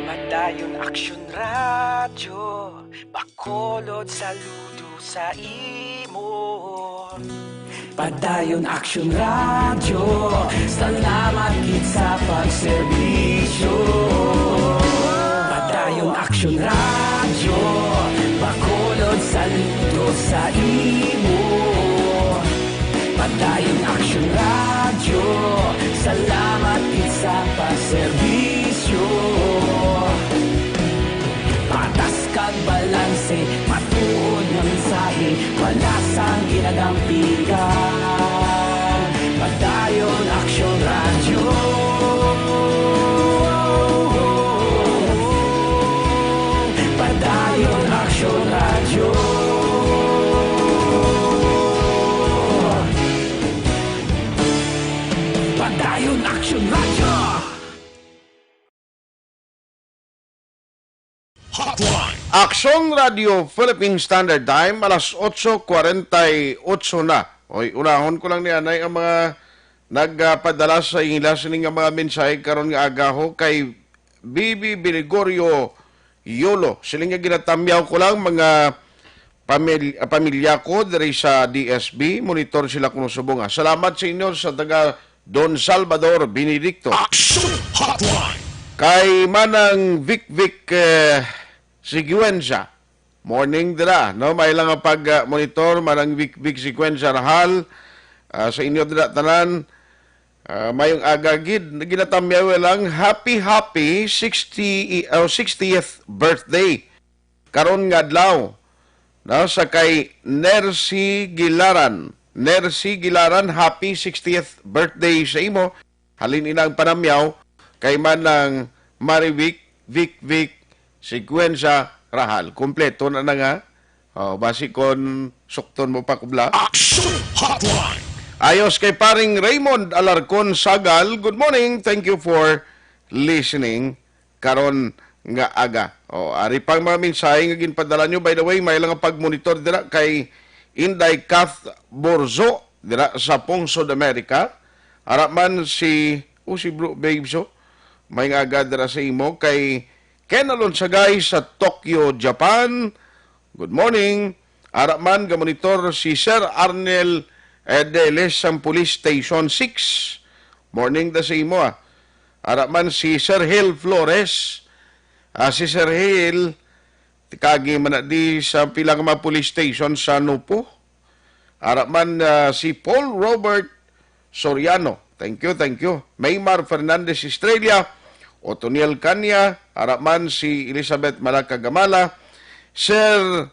Padayon Aksyon Radyo, Bacolod, saludo sa imo. Padayon Aksyon Radyo, salamat gid sa pagserbisyo. Padayon Aksyon Radyo, Bacolod, saludo sa imo. Padayon Aksyon Radyo, salamat gid sa pagserbisyo. Patas kag balanse, matuod nga mensahe, wala sang ginadampigan. Padayon Aksyon Radyo. Padayon Aksyon Radyo. Padayon Aksyon Radyo. Hotline. Aksyon Radio Philippine Standard Time, alas otso kwarenta y otso na. Oy, unahon ko lang ni anay ang mga nagpadala sa ila sini nga mga mensahe karon nga agaho kay B B Beligorio Yolo. Siling nga ginatamyaw ko lang mga pamil-, ah, pamilya ko diri sa D S B. Monitor sila kuno subong, ah. Salamat sa inyo sa taga Don Salvador Benedicto. Action Hotline. Kay Manang Vic Vic, eh, Siguenza. Morning dira, no? May lang ang pag, ah, monitor, Manang Vic Vic Siguenza Rahal, ah, sa inyo dira tanan. Ah, mayong aga gid, ginatamyaw lang, happy, happy sixty, oh, sixtieth birthday karon nga adlaw, no, sa kay Nercy Gilaran. Nercy Gilaran, happy sixtieth birthday sa imo. Halin ina ang panamyaw kay Manang Marivic, Vic, Vic, Sequenza Rahal. Kompleto na na nga. Oh, basi kon sukton mo pa kubla. Action Hotline. Ayos kay paring Raymond Alarcon Sagal. Good morning. Thank you for listening karon nga aga. Oh, ari pang mga mensahe nga ginpadala nyo. By the way, may lang pag-monitor dira kay Inday Kath Borzo dira sa Pungsod America. Ara man si, oh, si Bro Babes, oh. May nga aga dira sa imo kay Ken Alonsagay sa Tokyo, Japan. Good morning. Ara man gamonitor si Sir Arnel, eh, Deles sang Police Station six. Morning da sa imo, ah. Ara man si Sir Hil Flores. Ah, si Sir Hil, tikagi man na di sa pila ka mga police station sa Nupo. Ara man, ah, si Paul Robert Soriano. Thank you, thank you. Maymar Fernandez Estrella, Otoniel Cania, ara man si Elizabeth Malacagamala, Sir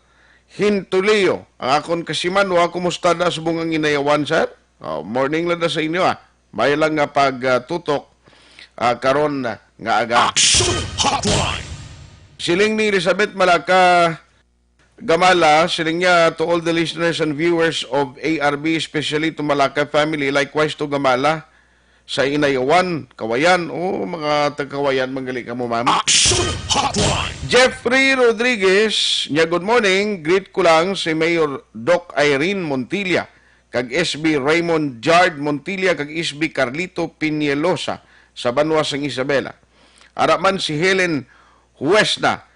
Hintulio, ang akon kasimanwa, kumusta na subong ang inayawan, sir? Oh, morning lang na sa inyo, ah. May lang nga pagtutok, ah, karon nga aga. Action Hotline. Siling ni Elizabeth Malaca Gamala, siling niya, "To all the listeners and viewers of A R B, especially to Malacay family, likewise to Gamala, sa Inayawan, Kawayan." Oh, mga taga-Kawayan, manggali ka mo, ma'am. Action Hotline. Jeffrey Rodriguez, niya, "Good morning. Greet ko lang si Mayor Doc Irene Montilla, kag S B Raymond Jard Montilla, kag S B Carlito Piñelosa sa banwa sang Isabela. Ara man si Helen Huesna."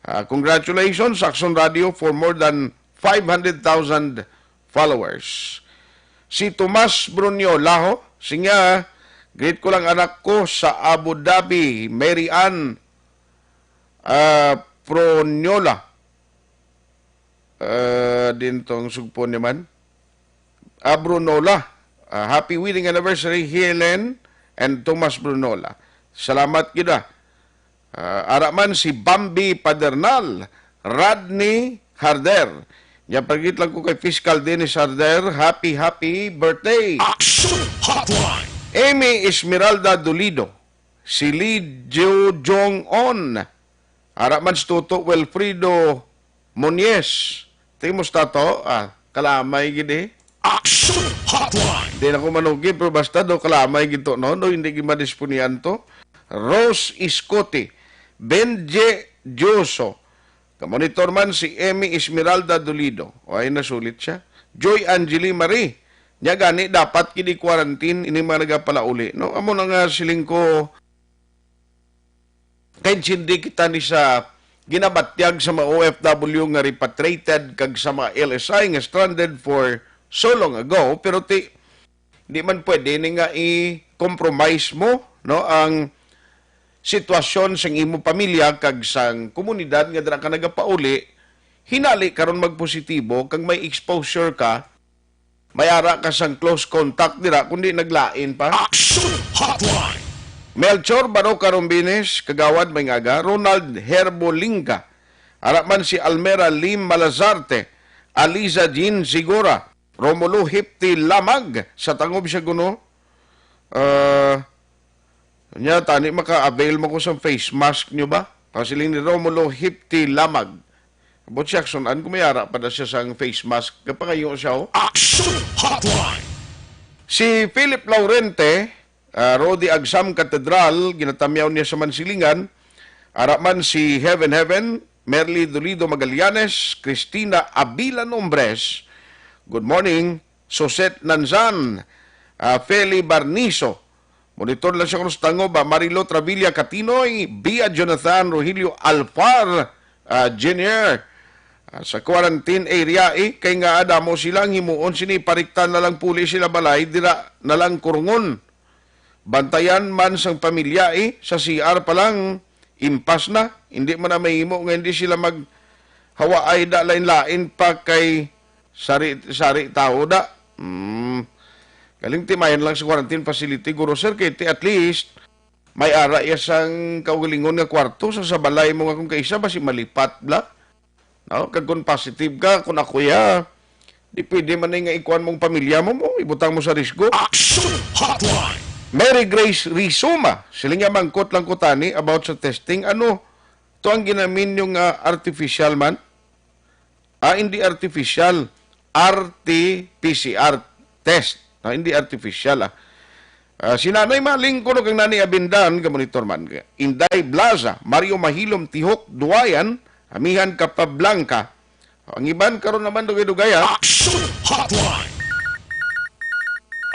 Ah, congratulations, Action Radio, for more than five hundred thousand followers. Si Tomas Bruniola, ho, siya, "Greet ko lang anak ko sa Abu Dhabi, Mary Ann, ah, Proniola." Ah, din tong sugpon ni man. Ah, Brunola. Ah, happy wedding anniversary, Helen and Tomas Brunola. Salamat gid, ah. Ah, ara man si Bambi Padernal, Rodney Harder. Nya, pagkit lang ko kay Fiscal Dennis Harder, happy, happy birthday. Action Hotline. Amy Esmeralda Dolido, si Lee Jo Jong On, ara man si Toto Wilfredo Monies. Tingin mo sa tato? Ah, kalamay gid eh. Action Hotline. Di na ko manugi, pero basta daw kalamay gid to, no? No, hindi gid madispunian to. Rose Iscote, Benje Dioso. Kamonitor man si Emmy Esmeralda Dolido. O, ay, nasulit siya. Joy Angeli Marie. Nya gani, dapat gid i-quarantine ini mga nagapalauli, no? Amo na nga siling ko, kaintindi kita ni sa ginabatyag sa mga O F W nga repatriated kag sa mga L S I nga stranded for so long ago, pero ti, di man pwede ni nga i-compromise mo, no, ang sitwasyon sang imo pamilya kag sang komunidad nga dira ka nagapauli, hinali karon magpositibo kag may exposure ka, may ara ka sang close contact dira, kundi naglain pa. Action Hotline. Melchor Baroca Rombines, Kagawad, may ngaga, Ronald Herbolinga, ara man si Almera Lim Malazarte, Aliza Jean Sigora, Romulo Hipti Lamag, sa tangob siya kuno. Ah, nya, tani maka-avail mo ko sa face mask nyo ba? Ang siling ni Romulo Hipti Lamag. Abot siya, aksunan ko may ara pa na siya sang face mask. Kapangayo siya, oh. Action Hotline. Si Philip Laurente, ah, Rodi Agsam Katedral, ginatamyaw niya sa Mansilingan. Ara man si Heaven Heaven, Merly Dolido Magallanes, Christina Abila Nombres. Good morning. Suset Nanzan, ah, Feli Barniso. Monitor lang siya kung sa tangob, ah, Marilo Travilla Katinoy, Bia Jonathan Rogelio Alfar, ah, Junior, ah, sa quarantine area, eh, kay nga adamo sila ang himuon sini, pariktan na lang puli sila balay, dira na lang kurungon. Bantayan man sang pamilya, eh, sa C R pa lang, impas na. Hindi man na mahimo nga hindi sila maghawaay da lain-lain pa kay sari-sari tawo da. Hmm. Galing timayan lang sa quarantine facility, guro, sir, kay ti at least may ara iya sang kaugalingon nga kwarto sa, sa balay mo nga kung kaisa basi malipat bla. No? Kag kung positive ka, kung ako ya, di pwede man nga ikuan mong pamilya mo, mo ibutang mo sa risgo. Action Hotline. Mary Grace Rizuma, siling niya, mangkot lang ko tani about sa testing. Ano to ang ginamin yung ah, artificial man? Ah, hindi artificial, R T P C R test. No, hindi artificial, ah. Ah, si Nanay Maling kuno kang Nani Abindan, gamonitor man. Inday Blaza, Mario Mahilom, Tihok, Duwayan, Amihan, Capablanca. Ang iban karon naman dugay-dugay, ah. Action Hotline.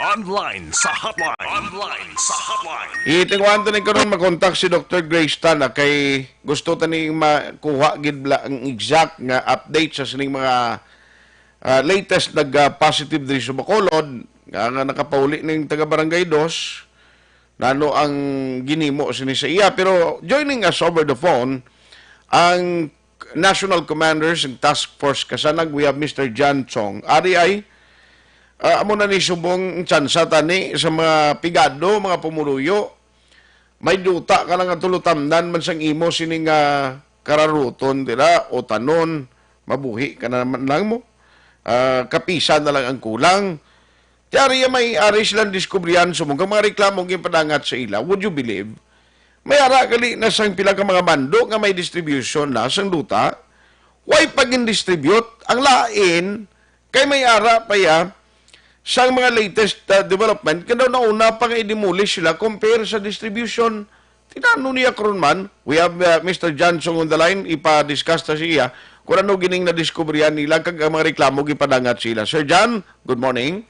Online sa hotline. Online sa hotline. Itinguan to ni karon makontak si Doktor Grace Tan, ah, kay gusto tani makuha gid bla ang exact nga update sa sining mga ah, latest nag ah, positive diri sa Bacolod nga, nga nakapauli ning taga Barangay Dos. Nano ang ginimo sini sa iya, pero joining us over the phone ang National Commander sang Task Force Kasanag, we have Mister John Chong. Ari ay ah, amo na ni subong tsansa tani sa mga pigado, mga pumuluyo. May duta ka lang nga tulutamnan man sang imo sini nga kararuton dira o tanon, mabuhi ka na man lang mo. Ah, kapisan na lang ang kulang. Tiyari may ari silang diskubrihan subong kang mga reklamo gipadangat sa ila. Would you believe? May ara gali na sang pila ka mga bando nga may distribution na sang duta. Why pa gin-distribute? Ang lain, kay may ara pa ya sang mga latest ah, development, kay daw nauna pa nga i-demolish sila compare sa distribution. Tinano niya karon man, we have ah, Mister John Song on the line, ipa-discuss ta siya kung ano gining nadiskubrihan nila kag ang mga reklamo gipadangat sila. Sir John, good morning.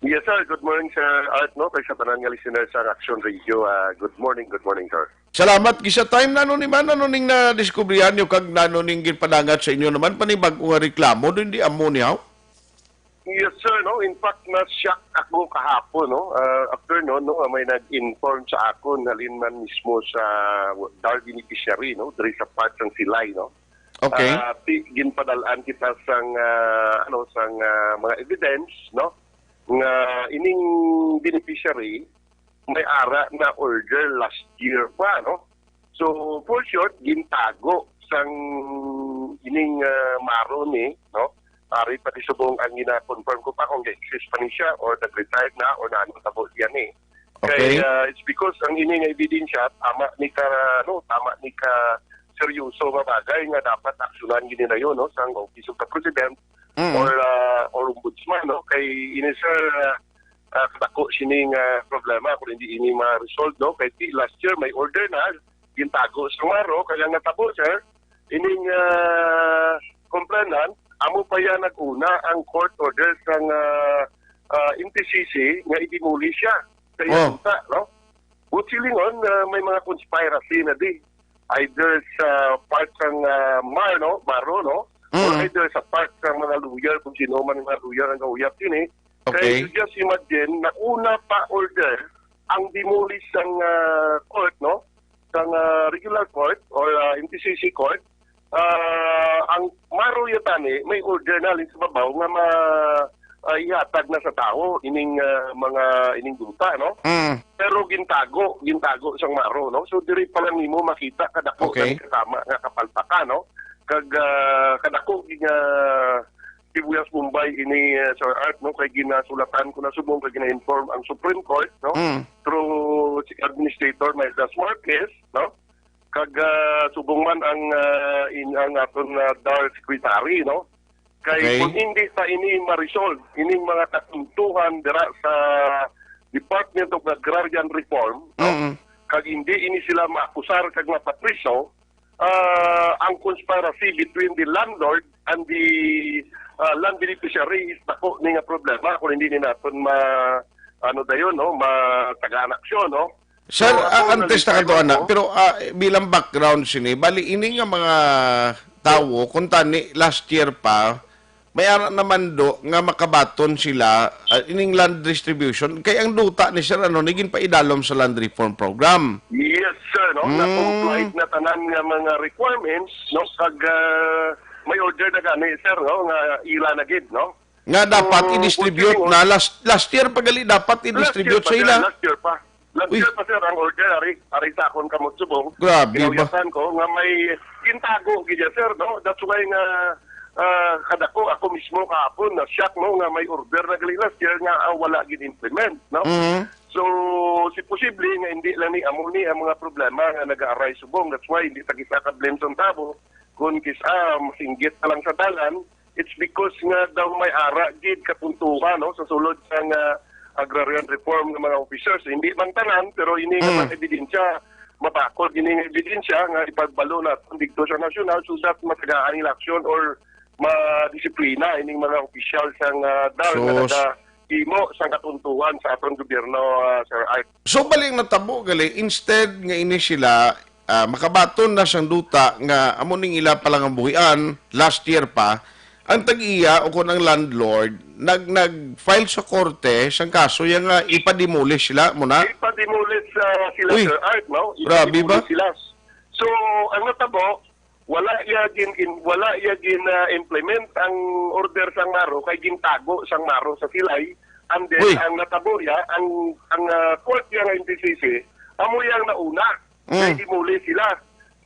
Yes, sir. Good morning, Sir Art, no? Kay sa tanan nga listeners sa Action Radio, ah, good morning, good morning, sir. Salamat. Kisa time nano ni man, ano ning nadiskubrihan nyo kag nano ning ginpadangat sa inyo naman panibag-o nga reklamo, do hindi amo ni haw? Yes, sir, no? In fact, na-shock ako kahapon, no? Ah, afternoon, no? May nag-inform sa akon, halin man mismo sa Darwin Fishery, no? Diri sa part sang Silay, no? Okay. Ah, ti-, ginpadalaan kita sang, ah, ano, sang, ah, mga evidence, no? Nga ining beneficiary may ara na order last year pa, no? So, for short, gintago sang ining, ah, maro ni, no? Ari pa di subong ang gina-confirm ko pa kung exist pa ni siya or nag-retire na or na anong tabo siya ni. Okay. Kay, ah, it's because ang ini nga ebidensya, tama ni ka, no, tama ni ka seryoso nga bagay nga dapat aksyonan gini na yun, no, sang Office of the President Mm. or, ah, or Ombudsman, no? Kay ini, sir, ah, ah, kadako sining, ah, problema kung hindi ini ma-resolve, no? Kay ti-, last year may order na, gintago sa maro, kaya nga tabo, sir, ining, ah, complainant, amo pa yan nag-una ang court order sang, ah, ah, M T C C nga i-demolish siya. Kaya Oh. unta, no? Buot silingon, ah, may mga conspiracy na di. Either sa part sang, ah, mar, no? Maro, no? Or Mm. either sa part sang mga lawyer, kung sino man ang mga lawyer ang kauyap din, eh. Okay. Kaya you just imagine, nauna pa order ang demolish sang, ah, court, no? Sang, ah, regular court or, ah, M T C C court, ah, ang maro yata ni may order na halin sa babaw nga ma-, ah, ihatag na sa tawo ining, ah, mga ining duta, no? Mm. Pero gintago, gintago sang maro, no? So, diri pa lang nimo makita kadako Okay. na kasama nga kapalpakan, no? Kag, ah, kadako nga sibuyas Bombay ini, ah, Sir Art, no? Kay ginasulatan ko na subong kay gina-inform ang Supreme Court, no? Mm. Through si Administrator Midas Marquez, no? Kag, ah, subong man ang, ah, in, ang aton, ah, DAR Secretary, no? Kay Okay. kung hindi ta ini ma-resolve, ining mga katuntuhan dira sa Department of Agrarian Reform, no? Mm. Kag hindi ini sila maakusar kag mapapriso, ah, ang conspiracy between the landlord and the, ah, land beneficiary is dako ni nga problema kung hindi ni naton ma-, ano dayon, no? Matagaan aksyon, no? Sir, So, ah, ako antes na nalipay kadto, ana, ako. pero, ah, bilang background sini, bali ini nga mga tawo, kung tani last year pa, may ara naman do nga makabaton sila, ah, ining land distribution. Kay ang duta ni sir, ano, ni ginpaidalom sa land reform program. Yes, sir, no? Mm. Na-comply na tanan nga mga requirements, no? Kag, ah, may order na gani, sir, no? Nga ila na gid, no? Nga dapat So, i-distribute continuing na on. last last year pa gali dapat Last year i-distribute pa, sa sir. ila. Last year pa. Last Uy. year pa, sir, ang order, ari, ari sa akon kamot subong. Grabe ba? Ginauyatan ko nga may gintago gid siya, sir, no? That's why nga, ah, kadako ako mismo kahapon na shock, no, nga may order na gali last year nga, ah, wala gid implement, no? Mhm. So, si posible nga hindi lang ni amo ni ang mga problema nga nag-aaray subong. That's why hindi ta kisa ka-blame sa tabo. Kung kisa masinggit na lang sa dalan, it's because nga daw may ara gid kapuntuhan, no, sa sulod sang, ah, agrarian reform nga mga officers. Hindi man tanan, pero ini nga Mm. mga ebidensya, mabakod ini nga ebidensya nga ipagbalo naton didto sa nasyonal so that matagaan nila aksyon or madisiplina ining mga opisyal sang, ah, dal nga Sus. nagahimo sang katuntuhan sa aton gobyerno, ah, Sir Art. So, bali ang natabo gali, instead nga ini sila, ah, makabaton na sang duta nga amo ning ila palangabuhian last year pa, ang tag-iya o kon ang landlord nag nag-file sa korte sang kaso ya nga ipa-demolish sila mo na. Ipa-demolish, ah, sila, Uy, Sir Art, no? grabe Ipa-demolish ba? sila. So, ang natabo, wala iya gin in, wala iya gin, ah, implement ang order sang MARO kay gintago sang MARO sa silay, and then Uy. ang natabo ya, ang ang, ah, court ya nga M T C C, amo yang nauna. Mm. Kay demolish sila.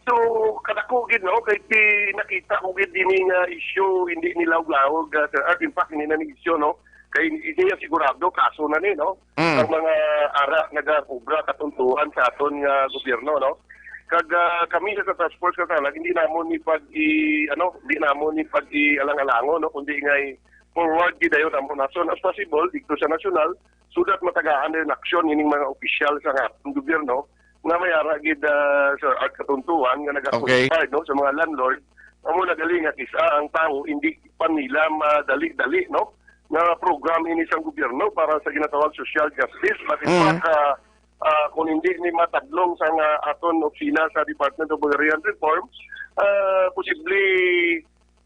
So, kadako gid, no, kay ti-, nakita ko gid dini nga issue, hindi nila uglaog, ah, Sir Art. In fact, hindi na ni issue, no? Kay hindi niya sigurado, kaso na ni, no? Mm. Ang mga ara nagakubra katuntuhan sa aton nga gobyerno, no? Kag, ah, kami sa task force kasalag, hindi namon ni pag i-, ano, hindi namon ni pag-ialang-alangon, no? Kundi nga i-forward gid dayon namon as soon as possible dito sa nasyonal so that matagaan dayon aksyon ining mga opisyal sa aton gobyerno nga may ara gid, ah, Sir Art, katuntuhan nga Okay. nagakonspire, no, sa mga landlord. Amo na gali nga kisa ang tawo hindi pa nila madali-dali, no, nga program ini sang gobyerno para sa ginatawag social justice. Bakit Mm. pa ka, ah, kung hindi ni matadlong sa nga aton opisina sa Department of Agrarian Reform, ah, posible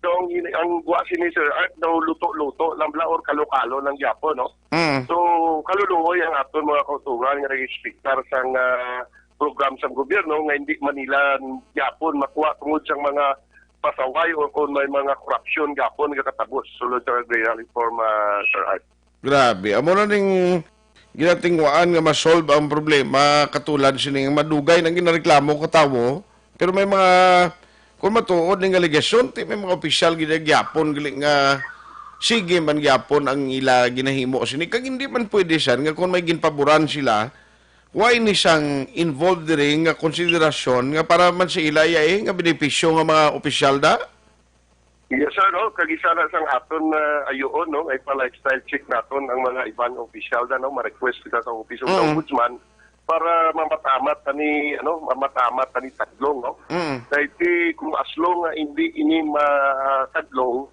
daw ang, ang gwa sini, Sir Art, daw luto-luto lang bala or kalo-kalo lang gyapon, no? Mm. So, kaluluoy ang aton mga kauturan nga nag-expectar sang, ah, program sang gobyerno nga hindi man nila gyapon makuha tungod sang mga pasaway o kung may mga korupsyon gyapon nga katabo sa sulod sa agrarian reform, ah, Sir Art. Grabe. Amo na ning ginatingwaan nga ma-solve ang problema katulad sini nga madugay nang ginareklamo ka tawo, pero may mga, kung matuod ning alegasyon, ti may mga opisyal gid gyapon gali nga sige man gyapon ang ila ginahimo sini. Kag hindi man pwede san nga kung may ginpaboran sila, wa ini sang involved diri nga konsiderasyon nga para man sa ila iya, eh, nga benepisyo nga mga opisyal da? Yes, sir, no? Kag isa na sang aton, ah, ayoon, no? Ay pa lifestyle check naton ang mga iban nga opisyal na, no? Ma-request kita sa Office of the Mm. Ombudsman para mamatamat ani, ano, mamatamat ani tadlong, no? Mm. Kay ti, kung as long nga hindi ini matadlong,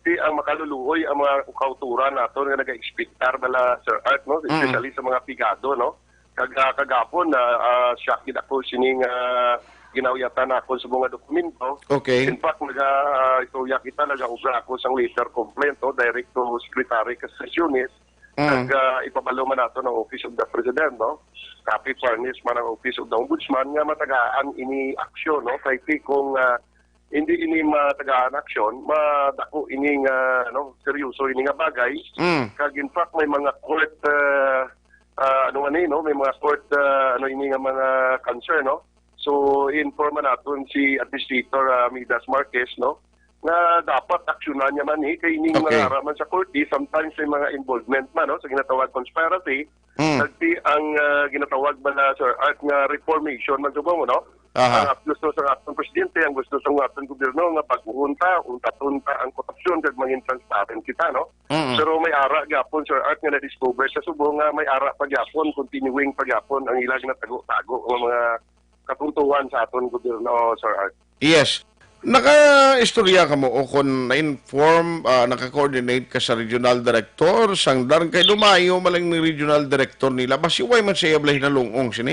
ti ang makaluluoy ang mga kauturan naton nga nag-expectar bala, Sir Art, no? Mm. Especially sa mga pigado, no? Kag, ah, kagapon, ah, ah, shock gid ako sining, ah, ginauyatan ako sa mga dokumento. Okay. In fact, naga, ah, istorya kita, nagaobra ako sang letter complaint, no, direct to Secretary Castañones. Mm. Kag, ah, ipabalo man nato ng Office of the President, no? Copy furnish man ang Office of the Ombudsman nga matagaan ini aksyon, no? Kay ti kung, ah, hindi ini matagaan aksyon, madako ini nga, ano, seryoso ini nga bagay. Mm. Kag in fact, may mga court, ah, ah, ano man ni, no? May mga court, ah, ano ini nga mga concern, no? So, inform man naton si Administrator, ah, Midas Marquez, no? Nga dapat aksyonan niya man ni, kay ining Okay. mga ara man sa korte, sometimes may mga involvement man, no? Sa ginatawag conspiracy, Mm. Nagti ang, ah, ginatawag ba na, Sir Art, nga reformation man subong, no? Aha. Ang gusto sa atong presidente, ang gusto sa atong gobyerno nga pag-uunta, unta-unta ang korupsyon kag mangin transparent kita, no? Mm. Pero may ara gyapon, Sir Art, nga na-discover sa subong nga may ara pa gyapon, continuing pa gyapon ang ilang natago-tago nga mga katuntuhan sa aton gobyerno, Sir Art. Yes. Nakaistorya ka mo o kung na-inform, ah, naka-coordinate ka sa regional director, sang dar kay dumayo malang ni regional director nila, basi way man siya bala hinalungong sini?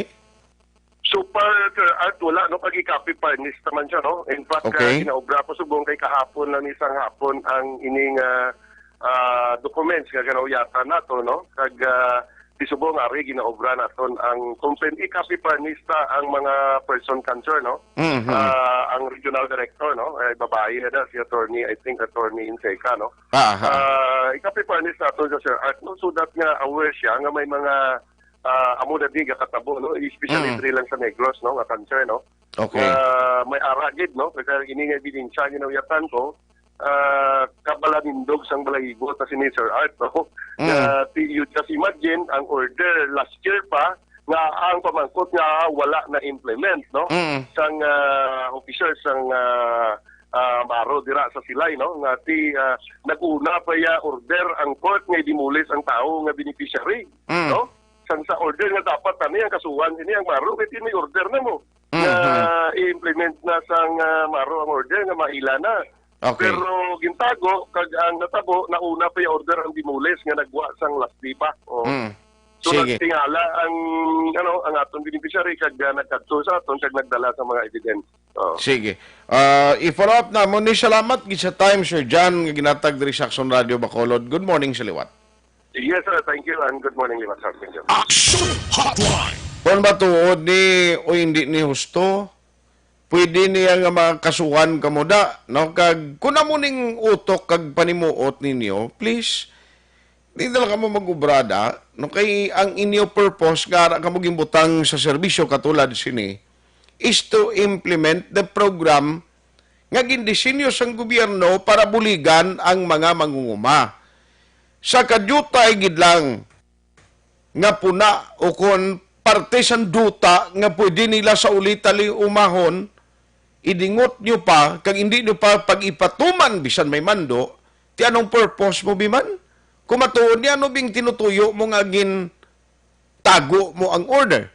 So far, Sir Art, wala, no? Kag i-copy furnish naman siya, no? In fact, Okay. ah, ginaobra ko subong kay kahapon lang ni sang hapon ang ining, ah, ah, documents nga ganauyatan nato, no? Kag, ah, di subong ari ginaobra naton ang complaint, i-copy furnish ta ang mga person concerned, no? Mhm. Ah, ang regional director, no? Ay, babae na si attorney, I think, attorney Inseca, no? Aha. Ah, Ikapi-furnish nato sa Sir Art, no? So that nga aware siya nga may mga, ah, amo na di gakatabo, no? Especially Mm. diri lang sa Negros, no? Nga cancer, no? Okay. Nga may ara gid, no? Kaya ini nga ebidensya, ginauyatan ko, ah, kabalanindog sang balahibo ta sini, Sir Art, no? Mm. Nga, ti-, you just imagine, ang order last year pa, nga ang pamangkot nga wala na-implement, no? Mm. Sang, ah, official sang, ah, ah, Maro dira sa Silay, no? Nga ti, ah, nag-una pa ya order ang court nga i-demolish ang tawo nga beneficiary, Mm. no? Sang sa order nga dapat ani ang kasuhan, ini ang Maro, kay ti may order na mo. Mm, Nga mm. i-implement na sang, ah, Maro ang order nga maila na. Okay. Pero gintago, kag ang natabo, nauna pa yung order ang demolish nga nagwa sang last day pa. Oh. Mm. So, Sige. nagtingala ang, ano, ang atong beneficiary, kag, ah, nagkadto sa aton, kag nagdala sa mga evidence. Oh. Sige. Ah, i-follow up na mo ni, salamat gid sa time, Sir John, nga ginatag diri sa Action Radio Bacolod. Good morning sa liwat. Yes, sir. Thank you, and good morning, Liwat Sir. Thank you. Action Hotline. Kung ba tuod ni o hindi ni husto, pwede niya nga makasuhan kamo da, no? Kag kung amo ning utok kag panimuot ninyo, please, di na lang kamo mag-ubrada, no? Kay ang inyo purpose nga ara kamo ginbutang sa serbisyo katulad sini is to implement the program nga gindisenyo sang gobyerno para buligan ang mga mangunguma. Sa kadyutay gid lang nga puna o kon parte sang duta nga pwede nila sa ulita liumahon, idingot nyo pa kag hindi nyo pa pag-ipatuman bisan may mando, ti anong purpose mo biman? Kung matuod ni ano bing tinutuyo mo nga gin tago mo ang order.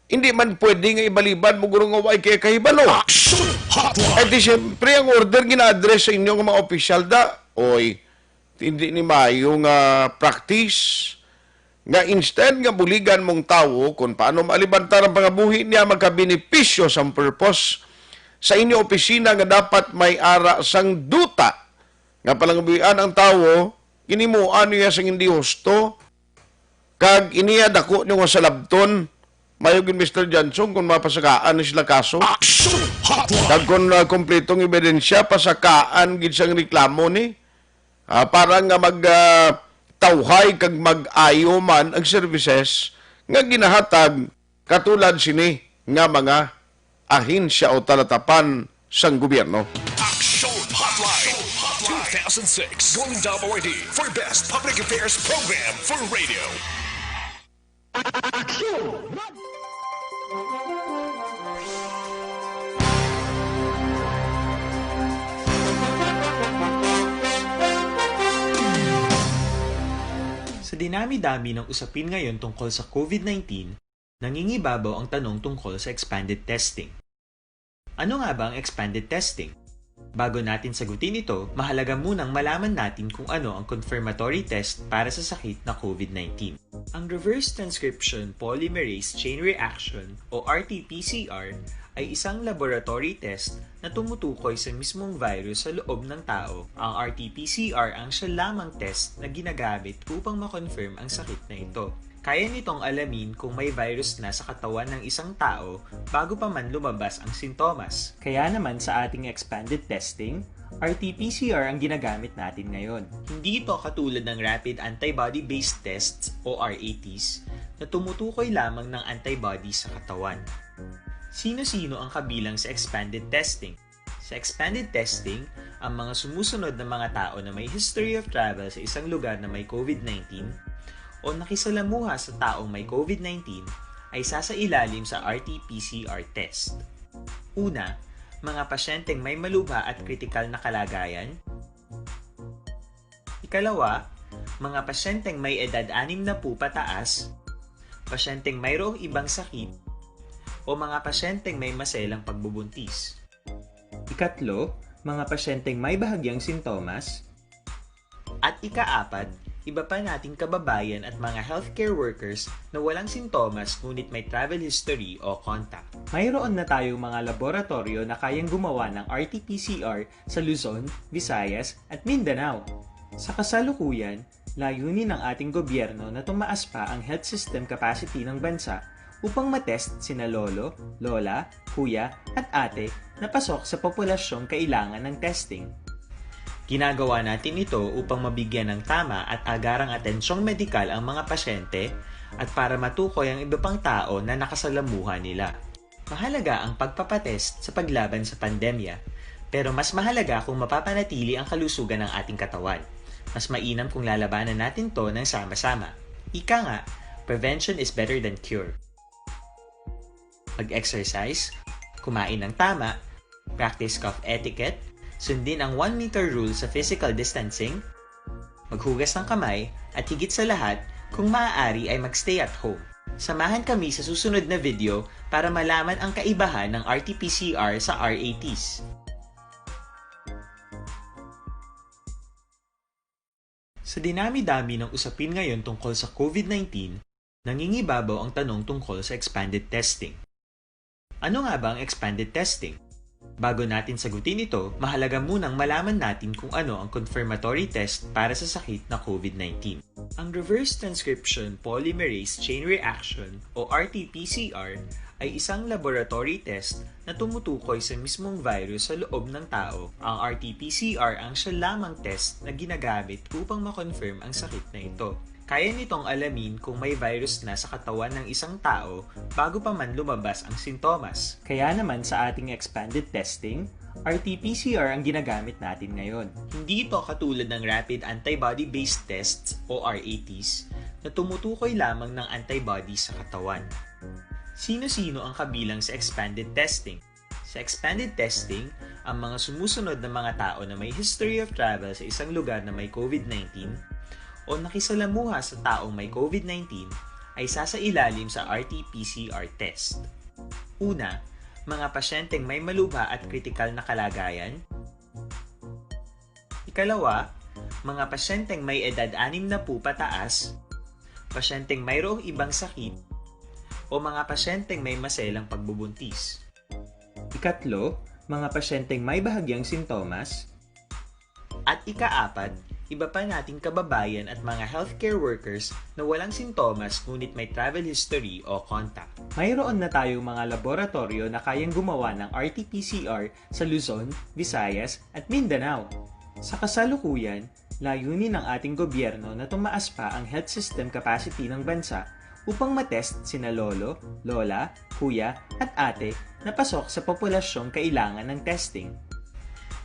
Hindi man pwede nga ibalibad mo guro nga way kay kahibalo. Action Hotline. Eh di siyempre ang order gina-address sa inyo nga mga opisyal da. Oy, hindi ni maayo nga practice nga instead nga buligan mong tawo kung paano maalibantar ang pangabuhi niya, magkabenepisyo sa purpose sa inyo opisina nga dapat may ara sang duta nga palangabuhian ang tawo, ginimuan niya sang hindi husto, kag iniya dako nyo nga salabton, mayo gid, Mister Johnson, kung mapasakaan ni sila kaso. Action Hotline. Kag kung, ah, kompletong ebidensya, pasakaan gid sang reklamo ni, ah, para nga mag, ah, tawhay kag mag-ayo man ang services nga ginahatag katulad sini nga mga ahensya o talatapan sang gobyerno. Action Hotline two thousand six Golden Dome Awardee for Best Public Affairs Program for Radio. Action! Sa dinami-dami ng usapin ngayon tungkol sa COVID nineteen, nangingibabaw ang tanong tungkol sa expanded testing. Ano nga ba ang expanded testing? Bago natin sagutin ito, mahalaga munang malaman natin kung ano ang confirmatory test para sa sakit na COVID nineteen. Ang reverse transcription polymerase chain reaction o R T P C R ay isang laboratory test na tumutukoy sa mismong virus sa loob ng tao. Ang R T P C R ang siya lamang test na ginagamit upang ma-confirm ang sakit na ito. Kaya nitong alamin kung may virus na sa katawan ng isang tao bago pa man lumabas ang sintomas. Kaya naman sa ating expanded testing, R T P C R ang ginagamit natin ngayon. Hindi ito katulad ng rapid antibody-based tests o R A Ts na tumutukoy lamang ng antibody sa katawan. Sino-sino ang kabilang sa expanded testing? Sa expanded testing, ang mga sumusunod na mga tao na may history of travel sa isang lugar na may COVID nineteen o nakisalamuha sa taong may COVID nineteen ay sasailalim sa R T P C R test. Una, mga pasyenteng may malubha at kritikal na kalagayan. Ikalawa, mga pasyenteng may edad anim na po pataas, pasyenteng mayroong ibang sakit, o mga pasyenteng may maselang pagbubuntis. Ikatlo, mga pasyenteng may bahagyang sintomas. At ikaapat, iba pa nating kababayan at mga healthcare workers na walang sintomas ngunit may travel history o contact. Mayroon na tayong mga laboratoryo na kayang gumawa ng R T P C R sa Luzon, Visayas, at Mindanao. Sa kasalukuyan, layunin ng ating gobyerno na tumaas pa ang health system capacity ng bansa upang matest sina lolo, lola, kuya, at ate na pasok sa populasyong kailangan ng testing. Ginagawa natin ito upang mabigyan ng tama at agarang atensyong medikal ang mga pasyente at para matukoy ang iba pang tao na nakasalamuha nila. Mahalaga ang pagpapatest sa paglaban sa pandemya, pero mas mahalaga kung mapapanatili ang kalusugan ng ating katawan. Mas mainam kung lalabanan natin to ng sama-sama. Ika nga, prevention is better than cure. Mag-exercise, kumain ng tama, practice cough etiquette, sundin ang one meter rule sa physical distancing, maghugas ng kamay, at higit sa lahat, kung maaari ay magstay at home. Samahan kami sa susunod na video para malaman ang kaibahan ng R T P C R sa R A Ts. Sa dinami-dami ng usapin ngayon tungkol sa COVID nineteen, nangingibabaw ang tanong tungkol sa expanded testing. Ano nga ba ang expanded testing? Bago natin sagutin ito, mahalaga munang malaman natin kung ano ang confirmatory test para sa sakit na COVID nineteen. Ang reverse transcription polymerase chain reaction o R T P C R ay isang laboratory test na tumutukoy sa mismong virus sa loob ng tao. Ang R T P C R ang siya lamang test na ginagamit upang ma-confirm ang sakit na ito. Kaya nitong alamin kung may virus na sa katawan ng isang tao bago pa man lumabas ang sintomas. Kaya naman sa ating expanded testing, R T P C R ang ginagamit natin ngayon. Hindi ito katulad ng rapid antibody-based tests o R A Ts na tumutukoy lamang ng antibodies sa katawan. Sino-sino ang kabilang sa expanded testing? Sa expanded testing, ang mga sumusunod na mga tao na may history of travel sa isang lugar na may COVID nineteen o nakisalamuha sa taong may COVID nineteen ay sasailalim sa R T P C R test. Una, mga pasyenteng may malubha at kritikal na kalagayan. Ikalawa, mga pasyenteng may edad anim na po pataas, pasyenteng mayroong ibang sakit, o mga pasyenteng may maselang pagbubuntis. Ikatlo, mga pasyenteng may bahagyang sintomas. At ikaapat, iba pa nating kababayan at mga healthcare workers na walang sintomas ngunit may travel history o contact. Mayroon na tayong mga laboratoryo na kayang gumawa ng R T P C R sa Luzon, Visayas, at Mindanao. Sa kasalukuyan, layunin ng ating gobyerno na tumaas pa ang health system capacity ng bansa upang matest sina lolo, lola, kuya, at ate na pasok sa populasyong kailangan ng testing.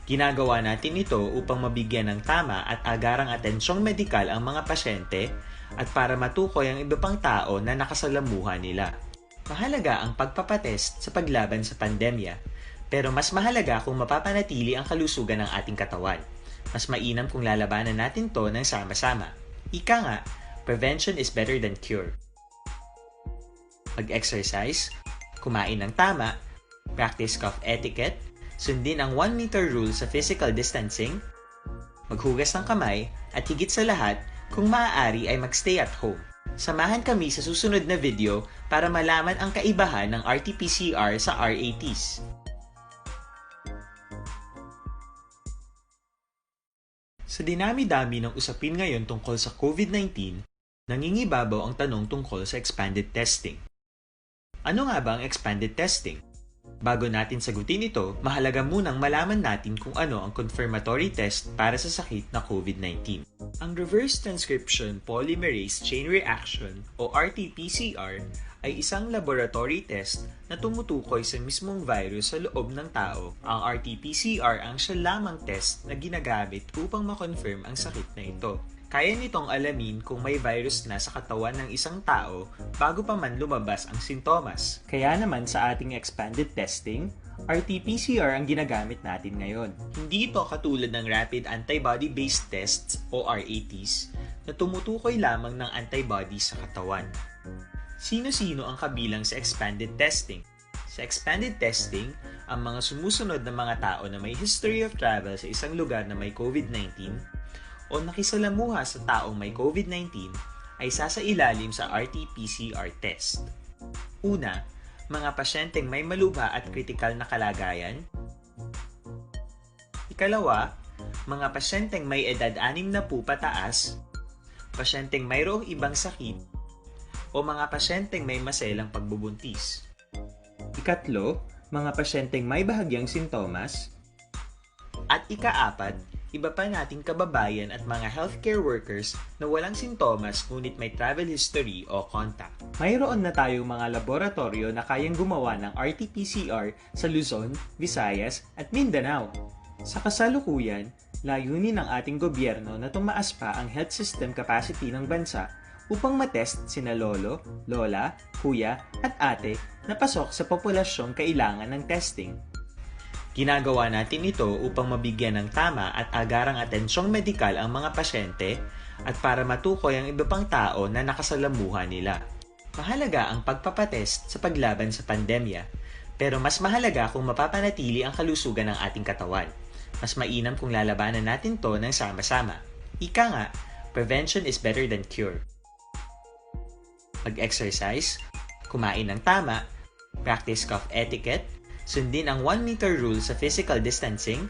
Ginagawa natin ito upang mabigyan ng tama at agarang atensyong medikal ang mga pasyente at para matukoy ang iba pang tao na nakasalamuha nila. Mahalaga ang pagpapatest sa paglaban sa pandemya, pero mas mahalaga kung mapapanatili ang kalusugan ng ating katawan. Mas mainam kung lalabanan natin to ng sama-sama. Ika nga, prevention is better than cure. Mag-exercise, kumain ng tama, practice cough etiquette, sundin ang one meter rule sa physical distancing, maghugas ng kamay, at higit sa lahat, kung maaari ay magstay at home. Samahan kami sa susunod na video para malaman ang kaibahan ng R T P C R sa R A Ts. Sa dinami-dami ng usapin ngayon tungkol sa COVID nineteen, nangingibabaw ang tanong tungkol sa expanded testing. Ano nga ba ang expanded testing? Bago natin sagutin ito, mahalaga munang malaman natin kung ano ang confirmatory test para sa sakit na COVID nineteen. Ang reverse transcription polymerase chain reaction o R T P C R ay isang laboratory test na tumutukoy sa mismong virus sa loob ng tao. Ang R T P C R ang siya lamang test na ginagamit upang ma-confirm ang sakit na ito. Kaya nitong alamin kung may virus na sa katawan ng isang tao bago pa man lumabas ang sintomas. Kaya naman sa ating expanded testing, R T P C R ang ginagamit natin ngayon. Hindi ito katulad ng rapid antibody-based tests o R A Ts na tumutukoy lamang ng antibody sa katawan. Sino-sino ang kabilang sa expanded testing? Sa expanded testing, ang mga sumusunod na mga tao na may history of travel sa isang lugar na may COVID nineteen o nakisalamuha sa taong may COVID nineteen ay sasailalim sa R T P C R test. Una, mga pasyenteng may malubha at kritikal na kalagayan. Ikalawa, mga pasyenteng may edad anim na po pataas, pasyenteng mayroong ibang sakit, o mga pasyenteng may maselang pagbubuntis. Ikatlo, mga pasyenteng may bahagyang sintomas. At ikaapat, Iba pa nating kababayan at mga healthcare workers na walang sintomas ngunit may travel history o contact. Mayroon na tayong mga laboratoryo na kayang gumawa ng R T P C R sa Luzon, Visayas, at Mindanao. Sa kasalukuyan, layunin ng ating gobyerno na tumaas pa ang health system capacity ng bansa upang matest sina lolo, lola, kuya, at ate na pasok sa populasyong kailangan ng testing. Ginagawa natin ito upang mabigyan ng tama at agarang atensyong medikal ang mga pasyente at para matukoy ang iba pang tao na nakasalamuha nila. Mahalaga ang pagpapatest sa paglaban sa pandemya, pero mas mahalaga kung mapapanatili ang kalusugan ng ating katawan. Mas mainam kung lalabanan natin to ng sama-sama. Ika nga, prevention is better than cure. Mag-exercise, kumain ng tama, practice cough etiquette, sundin ang one meter rule sa physical distancing,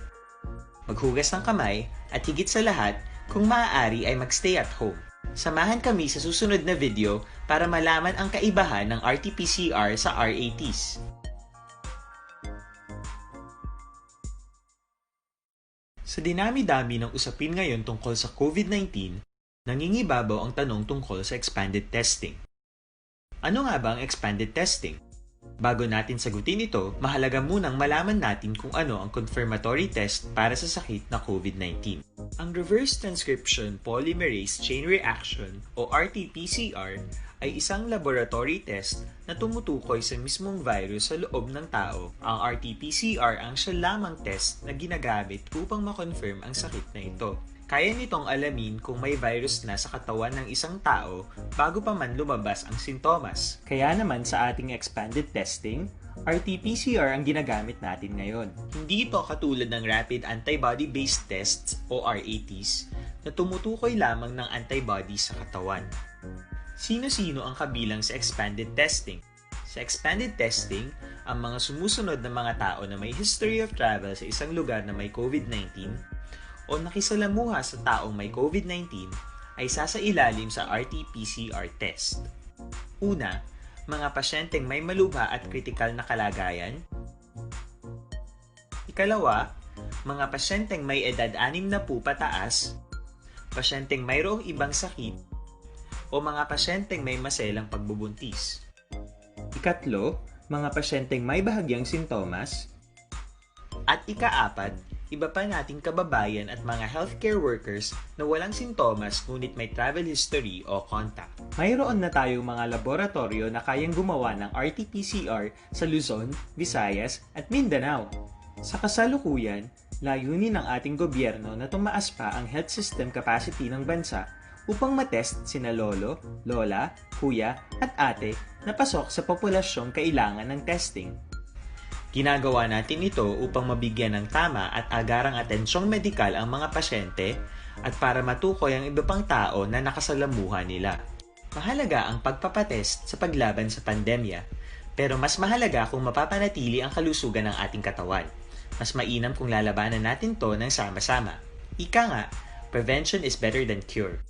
maghugas ng kamay, at higit sa lahat, kung maaari ay mag-stay at home. Samahan kami sa susunod na video para malaman ang kaibahan ng R T P C R sa R A Ts. Sa dinami-dami ng usapin ngayon tungkol sa COVID nineteen, nangingibabaw ang tanong tungkol sa expanded testing. Ano nga ba ang expanded testing? Bago natin sagutin ito, mahalaga munang malaman natin kung ano ang confirmatory test para sa sakit na COVID nineteen. Ang reverse transcription polymerase chain reaction o R T P C R ay isang laboratory test na tumutukoy sa mismong virus sa loob ng tao. Ang R T P C R ang siya lamang test na ginagamit upang ma-confirm ang sakit na ito. Kaya nitong alamin kung may virus na sa katawan ng isang tao bago pa man lumabas ang sintomas. Kaya naman sa ating expanded testing, R T P C R ang ginagamit natin ngayon. Hindi ito katulad ng rapid antibody-based tests o R A Ts na tumutukoy lamang ng antibody sa katawan. Sino-sino ang kabilang sa expanded testing? Sa expanded testing, ang mga sumusunod na mga tao na may history of travel sa isang lugar na may COVID nineteen o nakisalamuha sa taong may COVID nineteen ay sasailalim sa R T P C R test. Una, mga pasyenteng may malubha at kritikal na kalagayan. Ikalawa, mga pasyenteng may edad anim na po pataas, pasyenteng mayroong ibang sakit, o mga pasyenteng may maselang pagbubuntis. Ikatlo, mga pasyenteng may bahagyang sintomas. At ikaapat, iba pa nating kababayan at mga healthcare workers na walang sintomas ngunit may travel history o contact. Mayroon na tayong mga laboratorio na kayang gumawa ng R T P C R sa Luzon, Visayas, at Mindanao. Sa kasalukuyan, layunin ng ating gobyerno na tumaas pa ang health system capacity ng bansa upang matest sina lolo, lola, kuya, at ate na pasok sa populasyong kailangan ng testing. Ginagawa natin ito upang mabigyan ng tama at agarang atensyong medikal ang mga pasyente at para matukoy ang iba pang tao na nakasalamuha nila. Mahalaga ang pagpapatest sa paglaban sa pandemya, pero mas mahalaga kung mapapanatili ang kalusugan ng ating katawan. Mas mainam kung lalabanan natin to ng sama-sama. Ika nga, prevention is better than cure.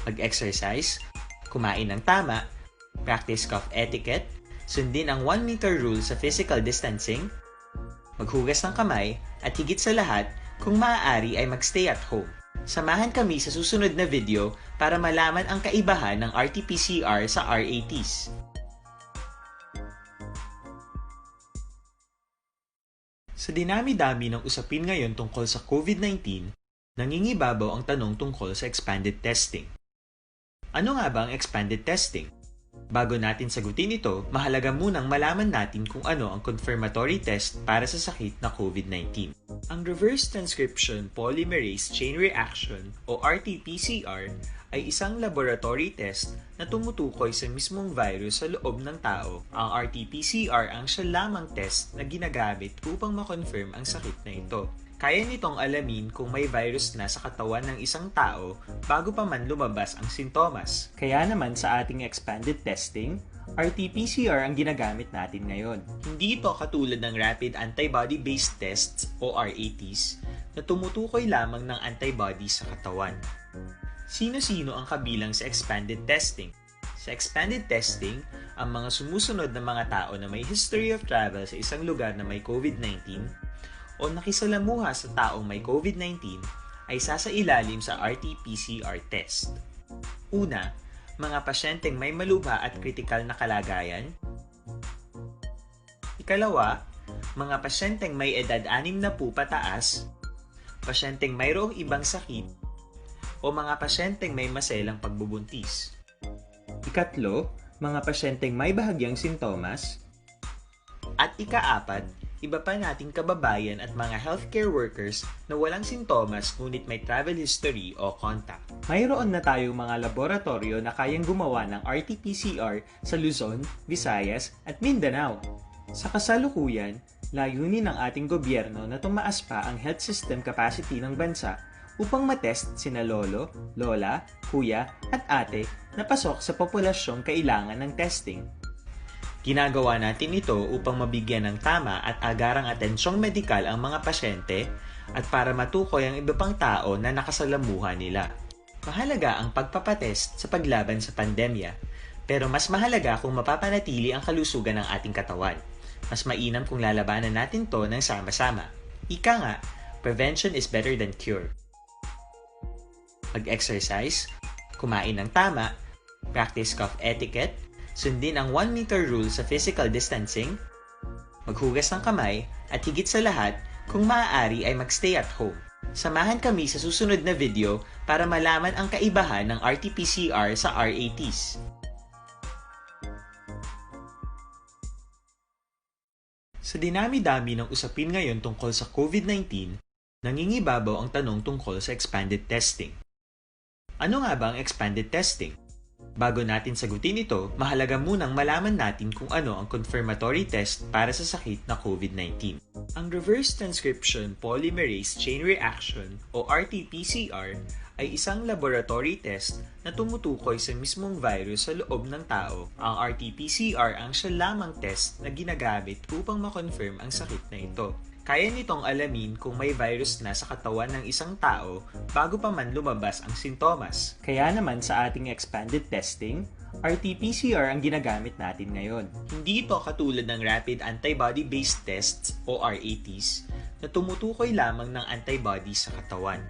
Mag-exercise, kumain ng tama, practice cough etiquette, sundin ang one meter rule sa physical distancing, maghugas ng kamay, at higit sa lahat, kung maaari ay mag-stay at home. Samahan kami sa susunod na video para malaman ang kaibahan ng R T P C R sa R A Ts. Sa dinami-dami ng usapin ngayon tungkol sa COVID nineteen, nangingibabaw ang tanong tungkol sa expanded testing. Ano nga ba ang expanded testing? Bago natin sagutin ito, mahalaga munang malaman natin kung ano ang confirmatory test para sa sakit na COVID nineteen. Ang reverse transcription polymerase chain reaction o R T P C R ay isang laboratory test na tumutukoy sa mismong virus sa loob ng tao. Ang R T P C R ang siya lamang test na ginagamit upang ma-confirm ang sakit na ito. Kaya nitong alamin kung may virus na sa katawan ng isang tao bago pa man lumabas ang sintomas. Kaya naman sa ating expanded testing, R T P C R ang ginagamit natin ngayon. Hindi ito katulad ng rapid antibody-based tests o R A Ts na tumutukoy lamang ng antibody sa katawan. Sino-sino ang kabilang sa expanded testing? Sa expanded testing, ang mga sumusunod na mga tao na may history of travel sa isang lugar na may COVID nineteen o nakisalamuha sa taong may COVID nineteen ay sasailalim sa R T P C R test. Una, mga pasyenteng may malubha at kritikal na kalagayan. Ikalawa, mga pasyenteng may edad anim na po pataas, pasyenteng mayroong ibang sakit, o mga pasyenteng may maselang pagbubuntis. Ikatlo, mga pasyenteng may bahagyang sintomas. At ikaapat, iba pa nating kababayan at mga healthcare workers na walang sintomas ngunit may travel history o contact. Mayroon na tayong mga laboratoryo na kayang gumawa ng R T P C R sa Luzon, Visayas, at Mindanao. Sa kasalukuyan, layunin ng ating gobyerno na tumaas pa ang health system capacity ng bansa upang matest sina lolo, lola, kuya, at ate na pasok sa populasyong kailangan ng testing. Ginagawa natin ito upang mabigyan ng tama at agarang atensyong medikal ang mga pasyente at para matukoy ang iba pang tao na nakasalamuha nila. Mahalaga ang pagpapatest sa paglaban sa pandemya, pero mas mahalaga kung mapapanatili ang kalusugan ng ating katawan. Mas mainam kung lalabanan natin to ng sama-sama. Ika nga, prevention is better than cure. Mag-exercise, kumain ng tama, practice cough etiquette, sundin ang one meter rule sa physical distancing, maghugas ng kamay, at higit sa lahat, kung maaari ay mag-stay at home. Samahan kami sa susunod na video para malaman ang kaibahan ng R T P C R sa R A Ts. Sa dinami-dami ng usapin ngayon tungkol sa COVID nineteen, nangingibabaw ang tanong tungkol sa expanded testing. Ano nga ba ang expanded testing? Bago natin sagutin ito, mahalaga munang malaman natin kung ano ang confirmatory test para sa sakit na COVID nineteen. Ang reverse transcription polymerase chain reaction o R T P C R ay isang laboratory test na tumutukoy sa mismong virus sa loob ng tao. Ang R T P C R ang siya lamang test na ginagamit upang ma-confirm ang sakit na ito. Kaya nitong alamin kung may virus na sa katawan ng isang tao bago pa man lumabas ang sintomas. Kaya naman sa ating expanded testing, R T P C R ang ginagamit natin ngayon. Hindi ito katulad ng rapid antibody-based tests o R A Ts na tumutukoy lamang ng antibodies sa katawan.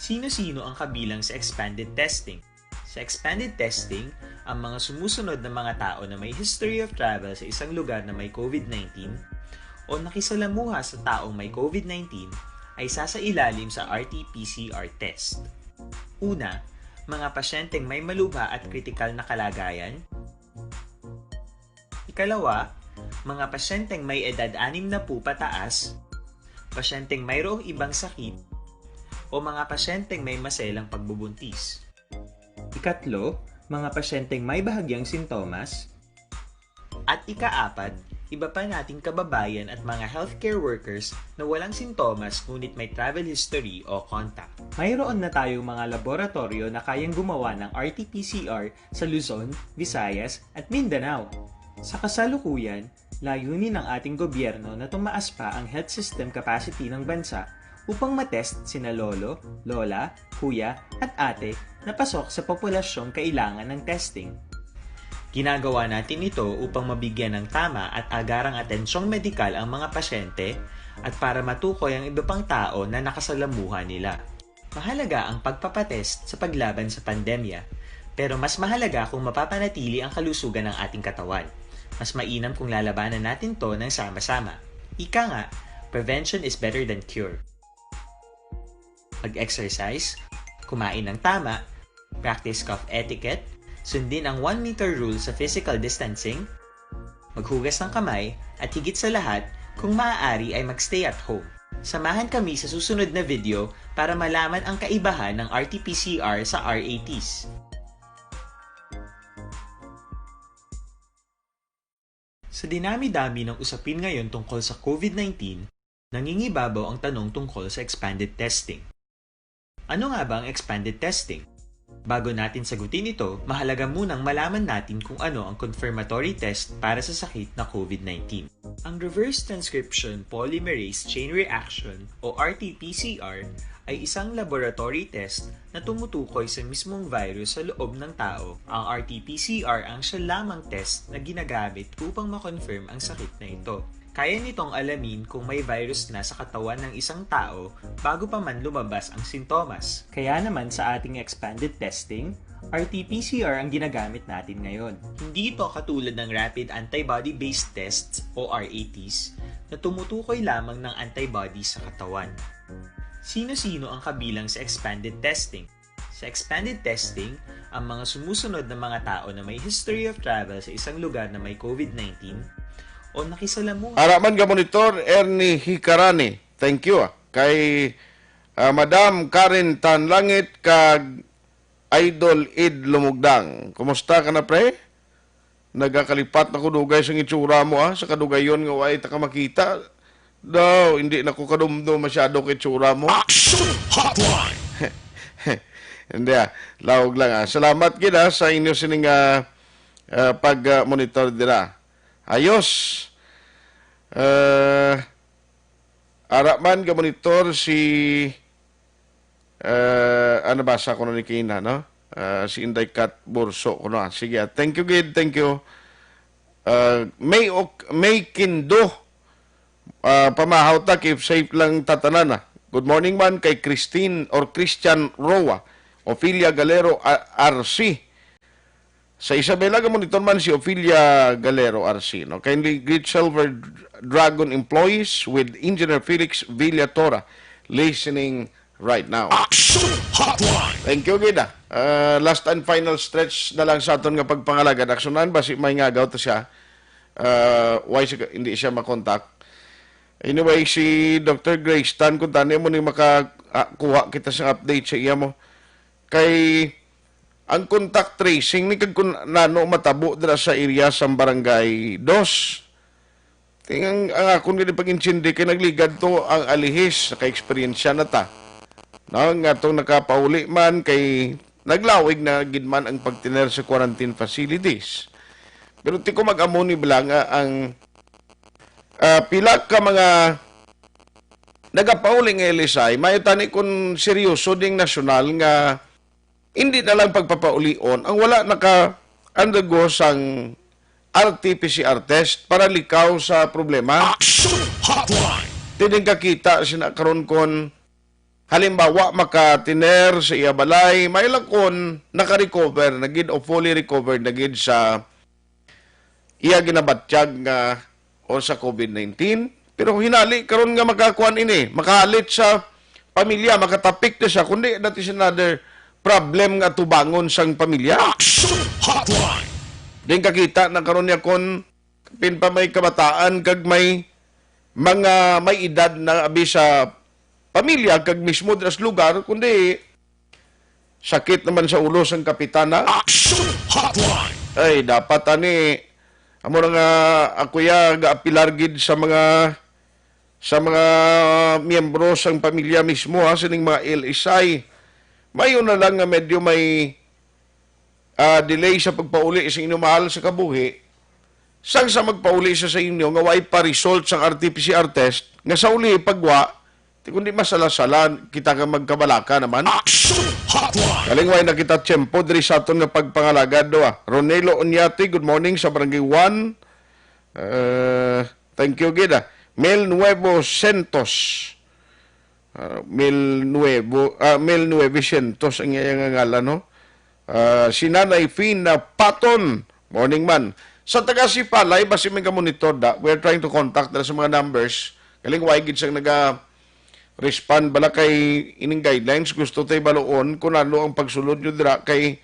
Sino-sino ang kabilang sa expanded testing? Sa expanded testing, ang mga sumusunod na mga tao na may history of travel sa isang lugar na may COVID nineteen o nakisalamuha sa taong may COVID nineteen ay sasailalim sa R T P C R test. Una, mga pasyenteng may malubha at kritikal na kalagayan. Ikalawa, mga pasyenteng may edad anim na po pataas, pasyenteng mayroong ibang sakit, o mga pasyenteng may maselang pagbubuntis. Ikatlo, mga pasyenteng may bahagyang sintomas. At ikaapat, iba pa nating kababayan at mga healthcare workers na walang sintomas ngunit may travel history o contact. Mayroon na tayong mga laboratorio na kayang gumawa ng R T P C R sa Luzon, Visayas, at Mindanao. Sa kasalukuyan, layunin ng ating gobyerno na tumaas pa ang health system capacity ng bansa upang matest sina lolo, lola, kuya, at ate na pasok sa populasyong kailangan ng testing. Ginagawa natin ito upang mabigyan ng tama at agarang atensyong medikal ang mga pasyente at para matukoy ang iba pang tao na nakasalamuha nila. Mahalaga ang pagpapatest sa paglaban sa pandemya, pero mas mahalaga kung mapapanatili ang kalusugan ng ating katawan. Mas mainam kung lalabanan natin to ng sama-sama. Ika nga, prevention is better than cure. Mag-exercise, kumain ng tama, practice cough etiquette, sundin ang one meter rule sa physical distancing, maghugas ng kamay, at higit sa lahat, kung maaari ay mag-stay at home. Samahan kami sa susunod na video para malaman ang kaibahan ng R T P C R sa R A Ts. Sa dinami-dami ng usapin ngayon tungkol sa COVID nineteen, nangingibabaw ang tanong tungkol sa expanded testing. Ano nga ba ang expanded testing? Bago natin sagutin ito, mahalaga munang malaman natin kung ano ang confirmatory test para sa sakit na COVID nineteen. Ang reverse transcription polymerase chain reaction o R T P C R ay isang laboratory test na tumutukoy sa mismong virus sa loob ng tao. Ang R T P C R ang siya lamang test na ginagamit upang ma-confirm ang sakit na ito. Kaya nitong alamin kung may virus na sa katawan ng isang tao bago pa man lumabas ang sintomas. Kaya naman sa ating expanded testing, R T P C R ang ginagamit natin ngayon. Hindi ito katulad ng rapid antibody-based tests o R A Ts na tumutukoy lamang ng antibody sa katawan. Sino-sino ang kabilang sa expanded testing? Sa expanded testing, ang mga sumusunod na mga tao na may history of travel sa isang lugar na may COVID nineteen o nakisalamuha. Ara man ka Monitor, Ernie Hicarani. Thank you, ah. Kay, ah, Madam Karen Tanlangit kag Idol Id Lumugdang. Kumusta ka na, pre? Nagakalipat na ko dugay sa itsura mo, ah. Sa kadugayon nga way ta ka makita. Daw, hindi na ko kadumdom masyado kay itsura mo. Action Hotline! Hindi, ah. Laog lang, ah. Salamat gid, ah, sa inyo sining, ah, ah, pag, ah, monitor dira. Ayos. Ah, ara man ka monitor si, ah, ano, basa ko na ni Kina, no? Ah, si Inday Kat Burso, kuno, ah. Sige, ah. Thank you, gid. Thank you. Ah, may ok-, may kindo. Ah, pamahaw ta, keep safe lang tatanan, ah. Good morning man kay Christine or Christian Roa, Ophelia Galero, ah, R C. Sa Isabela, ka monitor man si Ophelia Galero, R C, no? Kindly greet Silver Dragon employees with Engineer Felix Villatora listening right now. Action Hotline! Thank you, gid, ah. Ah, last and final stretch na lang sa aton nga pagpangalagad. Aksyonan, basi may ngagaw to siya. Ah, why siya, hindi siya makontak? Anyway, si Doctor Grace Tan, kung tani mo ni maka, ah, kuha kita sa update sa iya mo. Kay ang contact tracing ni kag kun nano matabo dira sa area sa Barangay Dos. Ting ang, ang akon gid pag-intindi kay nagligad to ang alihis, naka-eksperyensya na ta. No, nga tong nakapauli man kay naglawig na gid man ang pagtiner sa quarantine facilities. Pero ti ko mag-amo ni bala nga ang, ah, pila ka mga nagapauli nga L S I, mayo tani kung seryoso ding nasyonal nga hindi na lang pagpapaulion ang wala naka-undergo sang R T P C R test para likaw sa problema. Action Hotline! Tining kakita sina karon kon halimbawa makatiner sa iya balay, may lang kon naka-recover na gid o fully recovered na gid sa iya ginabatyag nga o sa COVID nineteen. Pero hinali karon nga makakuan ini, makahalit sa pamilya, makatapik na siya, kundi that is another problem nga tubangon sang pamilya. Action Hotline! Din kakita na karon niya kon pin pa may kabataan kag may mga may edad na abi sa pamilya kag mismo dira sa lugar, kundi sakit naman sa ulo sang kapitana. Action Hotline! Ay, dapat ani, amo na nga ako ya gaapilar gid sa mga, sa mga miyembro sang pamilya mismo, ha, sining mga L S I. Mayo na lang nga medyo may, ah, delay sa pagpauli sa inyo mahal sa kabuhi, sang sa magpauli sa, sa inyo nga way pa result sang R T P C R test, nga sa uli pagwa, ti kundi masala-sala kita nga magkabalaka naman. Action Hotline! Kaling way na kita tiyempo diri sa aton nga pagpangalagad, do, ah. Ronelo Oñate, good morning sa Barangay one. Eh, thank you gid, ah. Mel Nuevo Santos. Ah, Mel Nuevo, ah, Mel Nuevecientos ang iyang ngalan, no? Ah, si Nanay Fina Paton, morning man. Sa taga Sipalay, basi may ka-monitor da. We are trying to contact dira sa mga numbers. Kaling way gid siyang naga-respond bala kay ining guidelines. Gusto tay baluon kung ano ang pagsulod nyo dira kay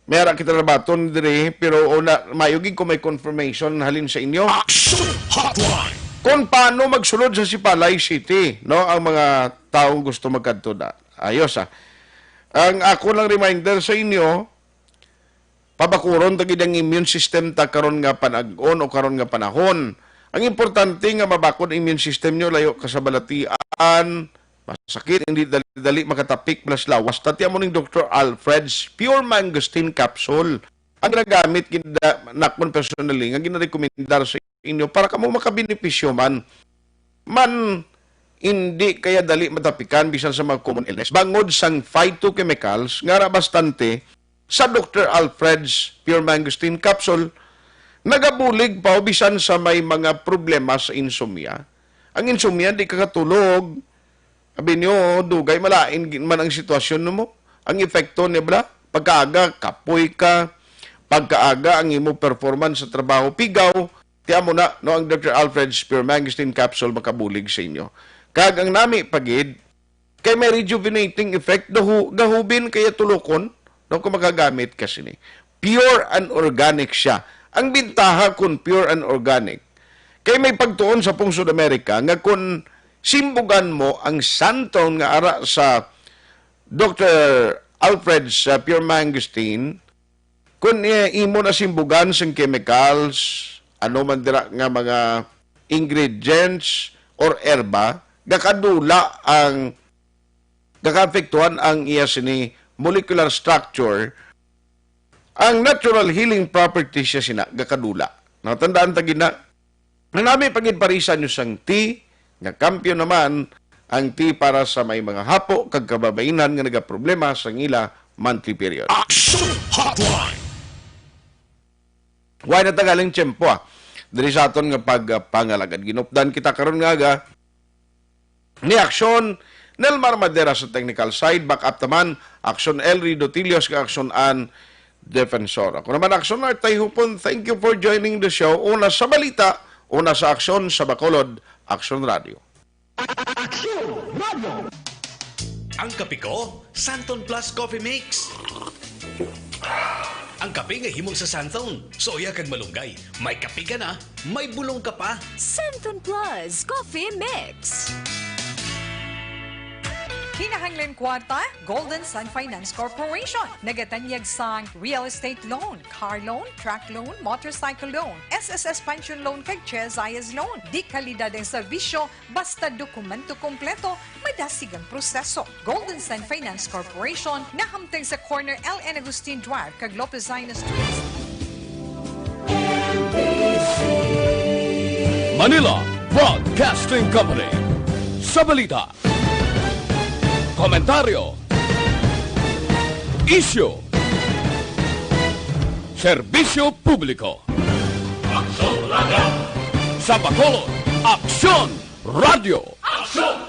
may ara kita nabaton diri, pero una, mayo gid ko may confirmation halin sa inyo. Action Hotline! Kung paano magsulod sa Sipalay City, no, ang mga taong gusto magkadto da. Ayos, ah. Ang ako lang reminder sa inyo, pabakuron ta gid ang immune system ta karon nga panag-on o karon nga panahon. Ang importante nga mabakod ang immune system nyo, layo ka sa balatian, masakit, hindi dali-dali makatapik plus lawas. Tati amo ning Doktor Alfred's Pure Mangosteen Capsule. Ang ginagamit gid nakon personally nga ginarekomendar sa inyo para kamo makabenepisyo man. Man, hindi kaya dali matapikan bisan sa mga common illness. Bangod sang phytochemicals nga ra bastante sa Doktor Alfred's Pure Mangosteen Capsule, Nagabulig pa o bisan sa may mga problema sa insomnia. Ang insomnia, di ka katulog. Abi niyo, dugay malain gid man ang sitwasyon mo. Ang epekto niya bala, pagkaaga, kapoy ka, pagkaaga ang imo performance sa trabaho, pigaw, tiyan mo na, no, ang Doctor Alfred's Pure Mangosteen Capsule makabulig sa inyo. Kag ang nami pagid, kay may rejuvenating effect, dahu, gahubin kaya tulokon, no, kung magagamit ka sini. Pure and organic siya. Ang bintaha kung pure and organic, kay may pagtuon sa pungsod Amerika nga kung simbugan mo ang Santon nga ara sa Doctor Alfred's, uh, Pure Mangosteen, kung i-, imo na simbugan sang chemicals, ano man dira nga mga ingredients or erba, gakadula ang, gakaapektuhan ang iya sini molecular structure, ang natural healing properties siya sina gakadula. Natandaan ta gid na, nanami pagid parisan nyo sang tea, nga kampiyon naman ang tea para sa may mga hapo kag kababainan nga nagaproblema sa ila monthly period. Action Hotline! Way na tagaling tiyempo, ah. Diri sa aton nga pagpangalagad. Ginupdan kita karon nga aga ni Aksyon Nelmar Madera sa technical side, back up taman Aksyon Elry Dotilios kag Aksyon Ann Defensor. Ako naman, Aksyon Art Tayhupon, thank you for joining the show. Una sa balita, una sa aksyon, sa Bacolod, Aksyon Radio. Aksyon Radio. Ang kape ko, Santon Plus Coffee Mix. Ang kape nga himo sa Santon, suya kag malunggay. May kape ka na, may bulong ka pa. Santon Plus Coffee Mix. Kinahanglan kwarta? Golden Sun Finance Corporation. Nagatanyag sang real estate loan, car loan, truck loan, motorcycle loan, S S S pension loan, kag Chezayas loan. Di kalidad ang serbisyo, basta dokumento kompleto, madasig ang proseso. Golden Sun Finance Corporation, nahamtang sa corner L N Agustin Drive kag Lopez Aina Street. Manila Broadcasting Company. Sa balita, komentaryo, isyu, serbisyo publiko. Aksyon Radio. Sa Bacolod, Aksyon Radio. Aksyon